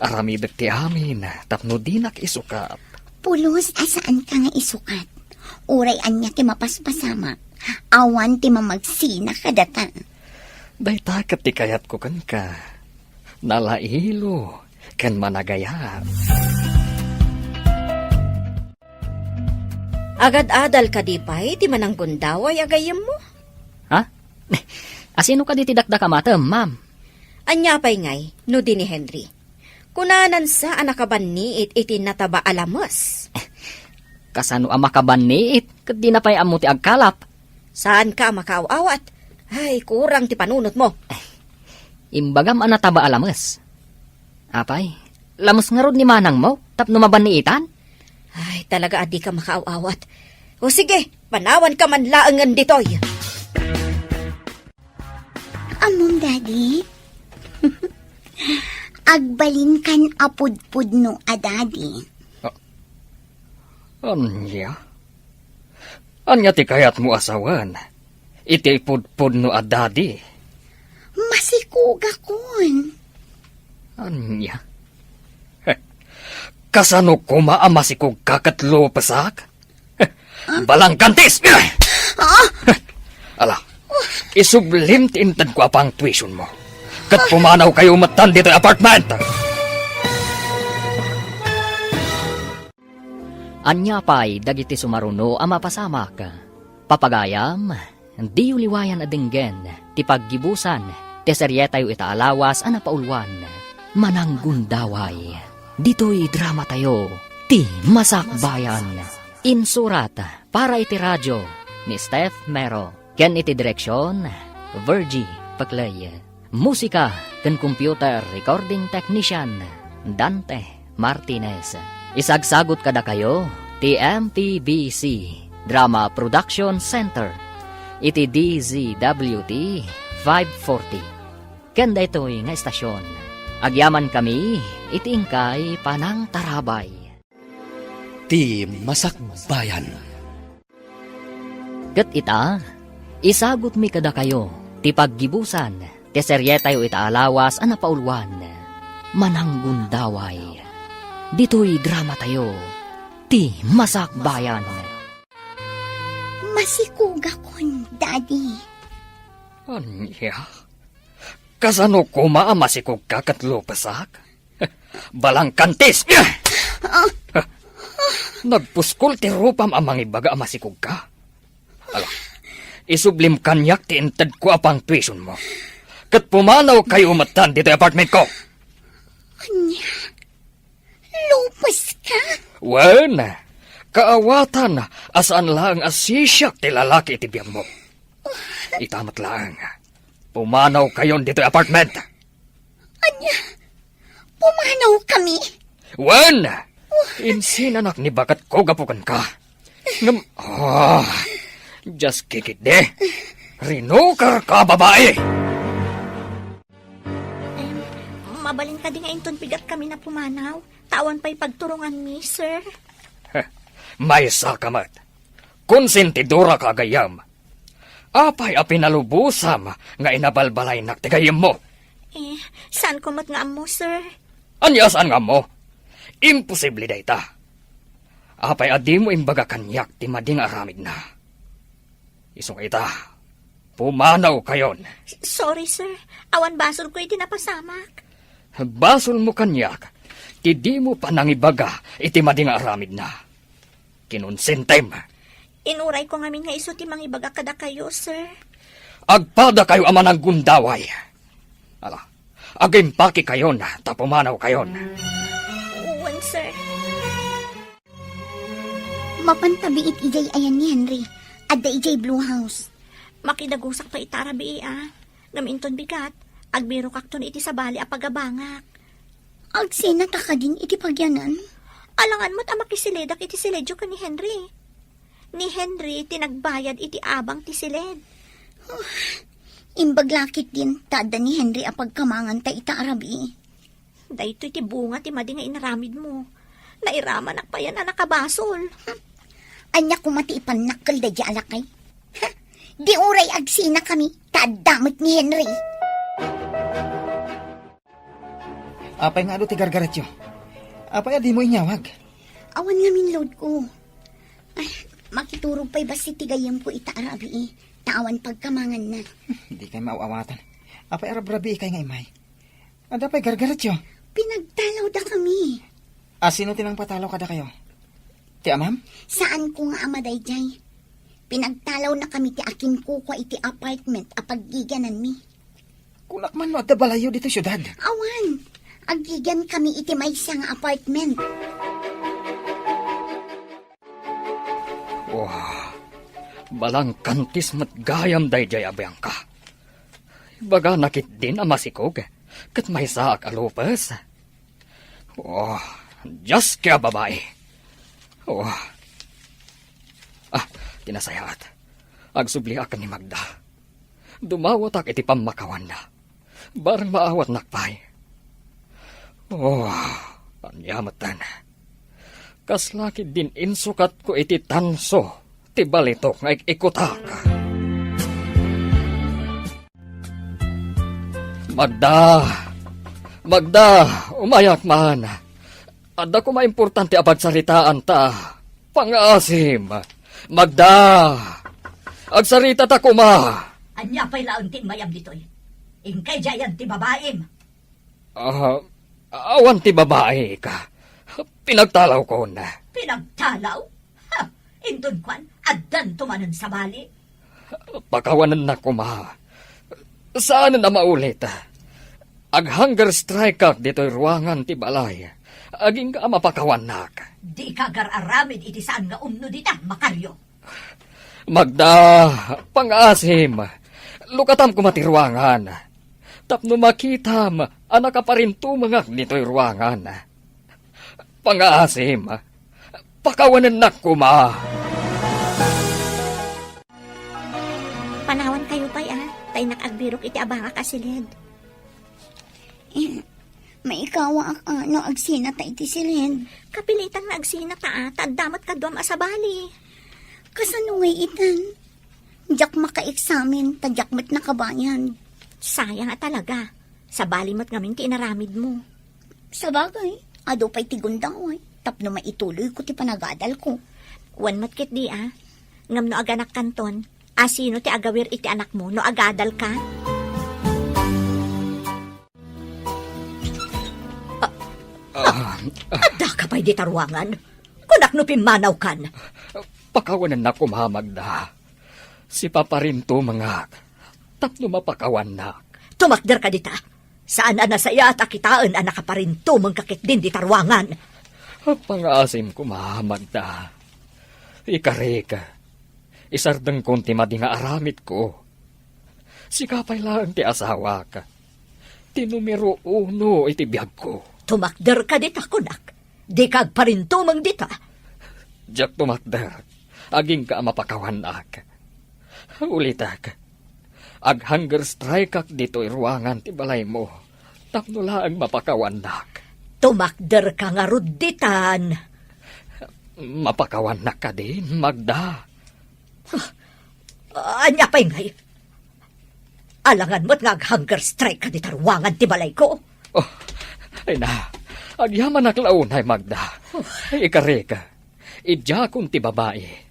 Aramidek ti amin tapno dinak isukat. Pulos a saanka nga isukat. Uray ania ti mapaspasamak, awan ti mamagsina kadata. Dayta ket ti kayatko kenka. Nalailo ken managayat. Agad-adal kadi pay ti mananggundaway a gayyemmo? Ha? Asino kadi ti dakdakamatem, ma'am? Ania pay ngay no di ni Henry? Kunanan sa a nakabanniit iti nataba a lames. Kasano a makabanniit ket dina pay ammo ti agkalap? Saanka a makaaw-awat. Ay, kurang ti panunotmo. Imbagam a nataba a lames. Apay, lames ngarud ni manangmo tapno mabanniitan? Ay, talaga a dika makaaw-awat. O sige, panawanka man laengen ditoy. Ammom, Daddy? Agbalinkan a pudpudno a Daddy. Ah, ania? Ania ti kayatmo a sawen iti pudpudno a Daddy? Masikogakon. Ania? Heh, kasano koma a masikogka ket lupesak? Heh, balangkantis! Ah! Heh, ala, isublim ti intedko a pangtuitionmo. Ket pumanawkayo metten ditoy apartment! Ania pay dagiti sumaruno a mapasamak? Papagayam, diyo liwayan a denggen ti paggibusan ti serietayo ita a lawas a napauluan, Mananggundaway. Ditoy dramatayo, Ti Masakbayan. Insurat para iti radio ni Steph Mero. Ken iti direksion, Virgie Paclay. Musika ken computer recording technician, Dante Martinez. Isagsagut kadakayo ti M P B C Drama Production Center iti D Z W T five forty. Ken daytoy nga estasion, agyamankami iti inkay panangtarabay. Ti Masakbayan. Ket ita, isagutmi kadakayo ti paggibusan ti serietayo ita a lawas a napauluan, Mananggundaway. Ditoy dramatayo, Ti Masakbayan. Masikogakon, Daddy. Ania? Kasano koma a masikogka ket lupesak? Balangkantis! Ah! Nagpuskol ti rupam a mangibaga a masikogka. Ala, isublim kaniak ti intedko a pangtuitionmo. Ket pumanawkayo metten ditoy apartmentko. Ania? Lupeska? Wen, kaawatan a saan laeng a sisiak ti lalaki iti biagmo. Ita met laeng, pumanawkayon ditoy apartment. Ania? Pumanawkami? Wen! Insinanak ni baketko gapu kenka. Ngem, ah, just kikit de. Rinukerka, babai! Em, mabalin kadi nga inton bigat kami na pumanaw? Ta awan pay pagturonganmi, sir. Heh, maysaka met. Konsentidoraka a gayyem. Apay a pinalubosam nga inabalbalaynak ti gayyemmo? Eh, saanko met nga ammo, sir. Ania a saan nga ammo? Imposible dayta. Apay a dimo imbaga kaniak ti madi nga aramidna? Isu nga ita, pumanawkayon. S-, sorry, sir. Awan basolko iti napasamak. Basolmo kaniak ti dimo panangibaga iti madi nga aramidna. Kinonsentem. Inurayko ngamin nga isu ti mangibaga kadakayo, sir. Agpadakayo a mananggundaway. Ala, agimpakekayon ta pumanawkayon. Wen, sir. Mapan ta biit idiay ayan ni Henry. Adda idiay Blue House. Makidagusak pay ita a rabii, a. Ngem inton bigat, agbirokakton iti sabali a pagabangak. Agsenata kadin iti pagyanan? Alangan met a makiseledak iti siledyo ken ni Henry. Ni Henry ti nagbayad iti abang ti siled. Imbag la ketdin ta adda ni Henry a pagkamanganta ita a rabii. Daytoy ti bunga ti madi nga inaramidmo. Nairamanak payen a nakabasol. Ania koma ti ipannak kel daydiay a lakay? Ha? Di uray agsenakami, ta adda met ni Henry. Apay nga adu ti gargaretyo? Apay a dimo inyawag? Awan ngamin loadko. Ay, makiturog pay bassit ti gayyemko ita a rabii, ta awan pagkamanganna. Dikay maaw-awatan. Apay a rabrabiikay nga immay? Adda pay gargaretyo? Pinagtalawdakami. A, sino ti nangpatalaw kadakayo? Ti amam? Saanko nga ama daydiay. Pinagtalawnakami ti akinkukua iti apartment a paggigiananmi. Kunak man no adda balayyo ditoy siudad. Awan. Aggigiankami iti maysa nga apartment. Wah, balangkantis met gayam daydiay a Bianca. Ibagana ketdin a masikog, ket maysaak a lupes. Oh, diaske a babai. Oh. Ah, ti nasayaat. Agsubliak ken ni Magda. Dumawatak iti pammakawanna. Bareng maawatnak pay. Oh, ania metten. Kasla ketdin insukatko iti tanso ti balitok nga ik-ikutak. Magda! Magda! Umayak man! Adda koma importante a pagsaritaan ta. Pangaasim! Magda! Agsaritata koma! Ania pay laeng ti immayam ditoy? Inkay diayan ti babaim. Ah, awan ti babai, ika. Pinagtalawkon. Pinagtalaw? Ha, inton kuan, addanto manen sabali. Pakawanennak koma. Saanen a maulit. Ag-hunger strike-ak ditoy ruangan ti balay. Agingga a mapakawannak. Dika agar-aramid iti saan nga umno dita, Macario. Magda, pangaasim. Lukatam koma ti ruangan. Tapno makitam a nakaparintumengak ditoy ruangan. Pangaasim. Pakawanennak koma. Panawan kayo pay, a. Ta innak agbirok iti abangak a siled. Eh, maikawaak a no agsinata iti siled. Kapilitan nga agsinata, a, ta adda met kaduam a sabali. Kasano ngay itan? Diak makaeksamen, ta diak met nakabayad. Sayang a talaga. Sabali met ngamin ti inaramidmo. Sabagay, adu pay ti gundaway, tapno maituloyko ti panagadalko. Wen met ketdi, a. Ngem no aganakkanton, a, sino ti agawir iti anakmo no agadalka? Ah, ah. Addaka pay dita ruangan? Kunak no pimmanawkan. Pakawanennak koma, Magda. Sipaparintumengak tapno mapakawannak. Tumakderka dita. Saan a nasayaat a kitaen a nakaparintumengka ketdin dita ruangan. Pangaasim koma, Magda. Ikarik, isardengkon ti madi nga aramidko. Sika pay laeng ti asawak. Ti numero uno iti biagko. Tumakderka dita, kunak. Dika agparintumeng dita. Diak tumakder. Agingga a mapakawannak. Ulitek. Ag-hunger strike-ak ditoy ruangan ti balaymo. Tapno laeng mapakawannak. Tumakderka ngarud ditan. Mapakawannak kadin, Magda? Huh. Ania pay ngay? Alangan met nga ag-hunger strike-ka dita ruangan ti balayko. Oh, ay na, agyamanak la unay, Magda. Huh. Ikarik, idiakon ti babai.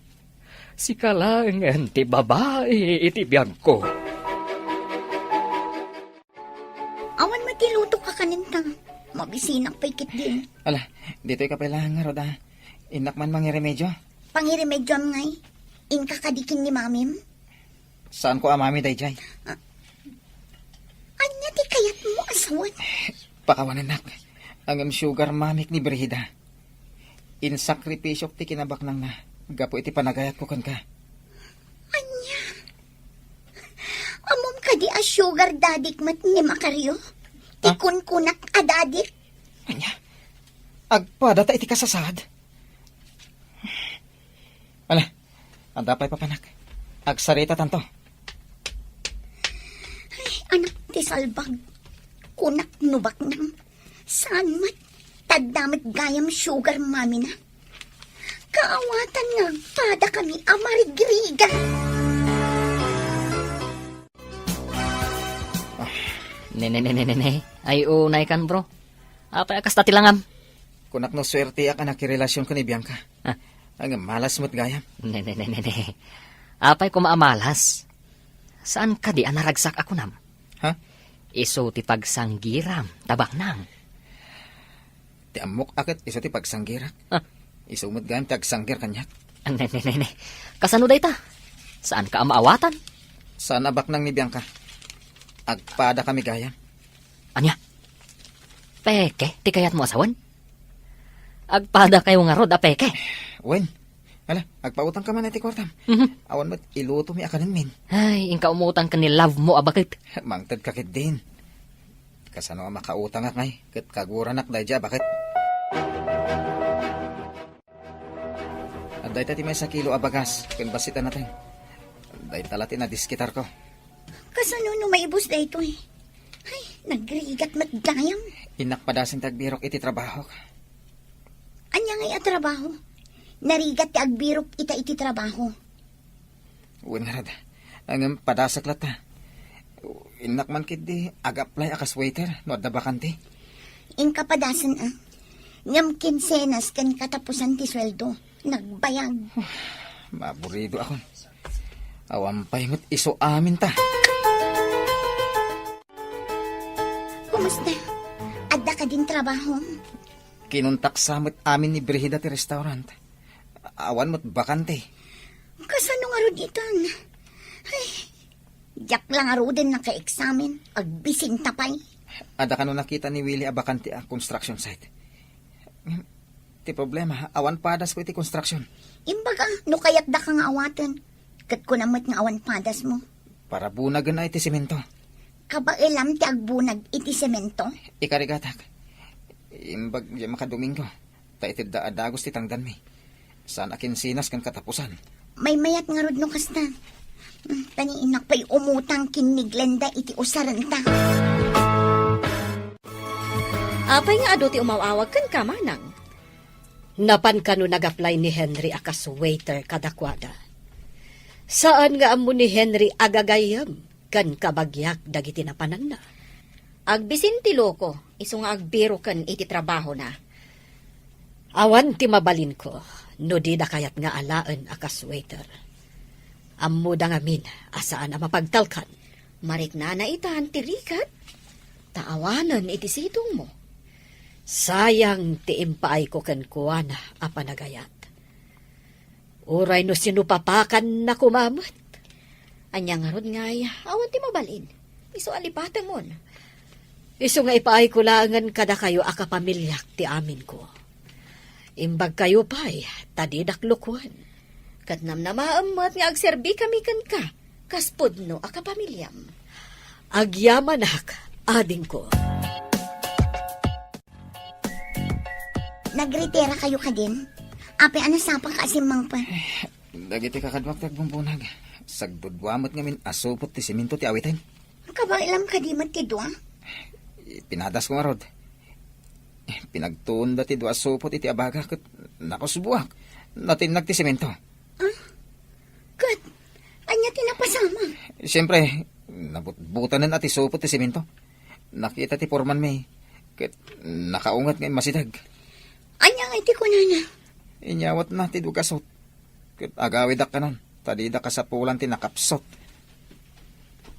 Sika laengen ti babai iti biagko. Awan met ti lutok a kanen ta. Mabisinak pay ketdi. Ala, ditoy ka pay laeng ngarud, a. Innak man mangiremedio. Pangiremedioam ngay? Inka kadi ken ni mamim? Saanko a mami daydiay. Ah, ania ti kayatmo a sawen? Pakawanennak. Ngem sugar mamik ni Brigida. Insakripisiok ti kinabaknangna gapu iti panagayatko kenka. Ania? Ammom kadi a sugar daddy-k met ni Macario? Ti Ah? kunkunak a daddy-k? Ania? Agpadata iti kasasaad? Ala, adda pay papanak. Agsaritatanto. Ay, anak ti salbag. Kunak no baknang. Saan met? Tadda met gayam sugar mami-na. Kaawatan nga agpadakami a marigrigat. Ah, ne, ne, ne, ne, ne, ne. Ay, unay kan, bro. Apay a kasta ti langam? Kunak no suerteak a nakirelasyon ken ni Bianca. Ah. Ay, nga malas met gayam. Ne, ne, ne, ne, ne. Apay koma a malas? Saan kadi a naragsak a kunam? Ha? Isu ti pagsanggiram, ta baknang. Ti ammok a ket isu ti pagsanggirak. Ah. Isu met gayam ti agsanggir kaniak. Ne, ne, ne, ne. Kasano dayta? Saanka a maawatan? Saan a baknang ni Bianca. Agpadakami gayam. Ania? Peke ti kayatmo a sawen? Agpadakayo ngarud a peke? Wen. Ala, agpautangka man iti kuartam. Mhm. Awan met ilutomi a kanenmin. Ay, inka umutang ken ni love mo a baket. Mangtedka ketdin. Kasano a makautangak ngay, ket kaguranak daydiay a baket. Adda ita ti maysa kilo a bagas ken bassit a nateng. Dayta la ti nadiskitarko. Kasano no maibus daytoy? Ay, nagrigat met gayam. Innak padasen ti agbirok iti trabahok. Ania ngay a trabaho? Narigat ti agbirok ita iti trabaho. Wen ngarud. Ngem padasek latta. Innak man ketdi ag-apply a kas waiter no adda bakante. Inka padasen, a. Ngem kinsenas ken katapusan ti sueldo. Nagbayag. Maburidoakon. Awan pay met isu aminta. Basta, adda kadin trabaho. Kinuntak sa met amin ni Brigida ti restaurant. Awan met bakante. Kasano ngarud itan? Ay, diak la ngaruden nakaeksamen. Agbisinta pay. Adda kano nakita ni Willie a bakante a construction site? Ti problema, awan padas ko iti construction. Imbaga, no kayatdaka nga awaten, ket kuna met nga awan padasmo. Para bunagen ay ti semento. Kabaelam ti agbunag iti semento? Ikarigatak. Imbag diay makadomingo, ta itedda a dagus ti tangdanmi. Saan a kinsinas ken katapusan. Maymayat ngarud no kasta. Hmm, taniinak pay umutang ken ni Glenda iti usarenta. Apay nga adu ti umaw-awag kenka, manang? Napan kano nag-apply ni Henry a kas waiter kadakuada. Saan nga ammo ni Henry a gagayyem ken kabagiak dagiti napananna. Agbisin ti loko, isu nga agbiroken iti trabahona. Awan ti mabalinko no dida kayat nga alaen a kas waiter. Ammoda ngamin a saan a mapagtalkan. Mariknana itan ti rigat, ta awanen iti sidongmo. Sayang ti impaayko kenkuana a panagayat. Uray no sinupapakanna koma met. Ania ngarud ngay, awan ti mabalin. Isu a lipatemon. Isu nga ipaayko laengen kadakayo a kapamiliak ti aminko. Imbagkayo pay, ta didak lukuen. Ket namnamaem met nga agserbikami kenka, kas pudno a kapamiliam. Agyamanak, adingko. Nagritira kayo kadin? Apay a nasapa ka a simmangpet? Dagiti kakaduak ti agbumbunag. Sagdudua met ngamin a supot ti semento ti awiten. Kabaelam kadi met ti dua? Pinadasko ngarud. Pinagtuonda ti dua a supot iti abaga ket nakusboak. Natinnag ti semento. Ah? Ket, ania ti napasamak? Siempre, nabutbutanen a ti supot ti semento. Nakita ti pormanmi, ket nakaunget nga immasideg. Ania nga iti kunana? Inyawatna ti dugasot, ket agawidak kanon, ta dida kasapulan ti nakapsot.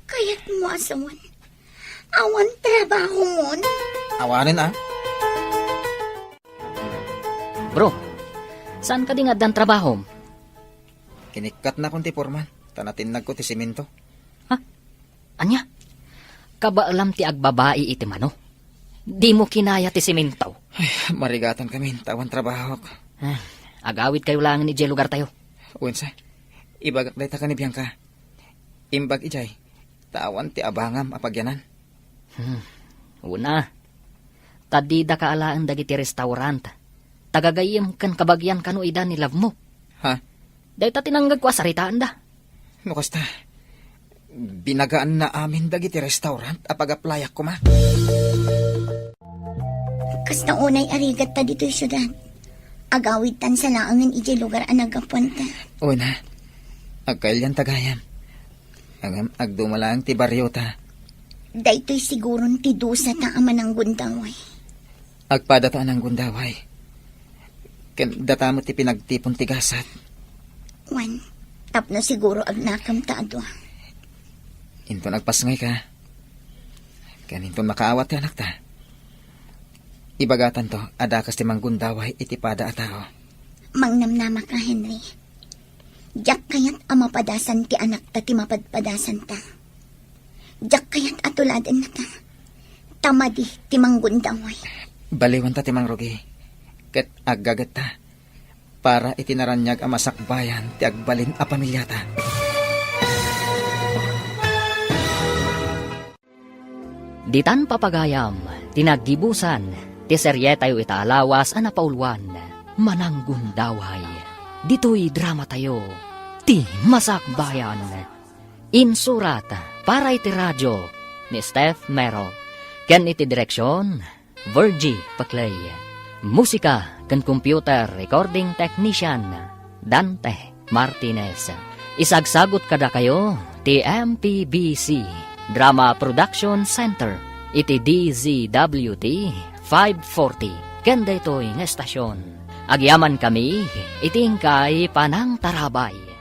Kayatmo a sawen, awan trabahomon? Awanen a. Bro, saan kadi nga addan trabahom? Kinikkatnakon ti porman, ta natinnagko ti semento. Ha? Ania? Kabaelam ti agbabai iti mano. Dimo kinaya ti semento. Ay, marigatan kami, ta awan trabahok. Ah, agawidkayo laengen idiay lugartayo. Wensa, ibagak dayta ken ni Bianca. Imbag idiay, ta awan ti abangam a pagyanan. Hmm. Una, ta dida kaalaen dagiti restaurant. Tagagayyem ken kabagian kano ida ni love mo. Ha? Dayta ti nangngegko a saritaenda. No kasta, binagaanna amin dagiti restaurant a pag-applyak koma. Kasta unay a rigatta ditoy siudad. Agawidtan sa laengen idiay lugar a naggapuanta. Una, agkailianta gayam. Ngem agduma laeng ti bariota. Daytoy siguron ti dusata a mananggundaway. Agpadata a nanggundaway. Ken data met ti pinagtipon ti gasat. Wen, tapno siguro agnakemta a dua. Inton agpasngayka, ken inton makaawat ti anakta, ibagatanto a dakas ti manggundaway iti pada a tao. Mangnamnamaka, Henry. Diak kayat a mapadasan ti anakta ti mapadpadasanta. Diak kayat a tuladennata. Ta madi ti manggundaway. Baliwanta ti mangrugi, ket aggagetta para iti naraniag a masakbayan ti agbalin a pamiliata. Ditan papagayam ti naggibusan ti serietayo ita a lawas a napauluan, Mananggundaway. Ditoy dramatayo, Ti Masakbayan. Insurat para iti radio ni Steph Mero, ken iti direksion, Virgie Paclay. Musika ken computer recording technician, Dante Martinez. Isagsagut kadakayo ti M P B C Drama Production Center iti D Z W T five forty ken daytoy nga estasion. Agyamankami iti inkay panangtarabay.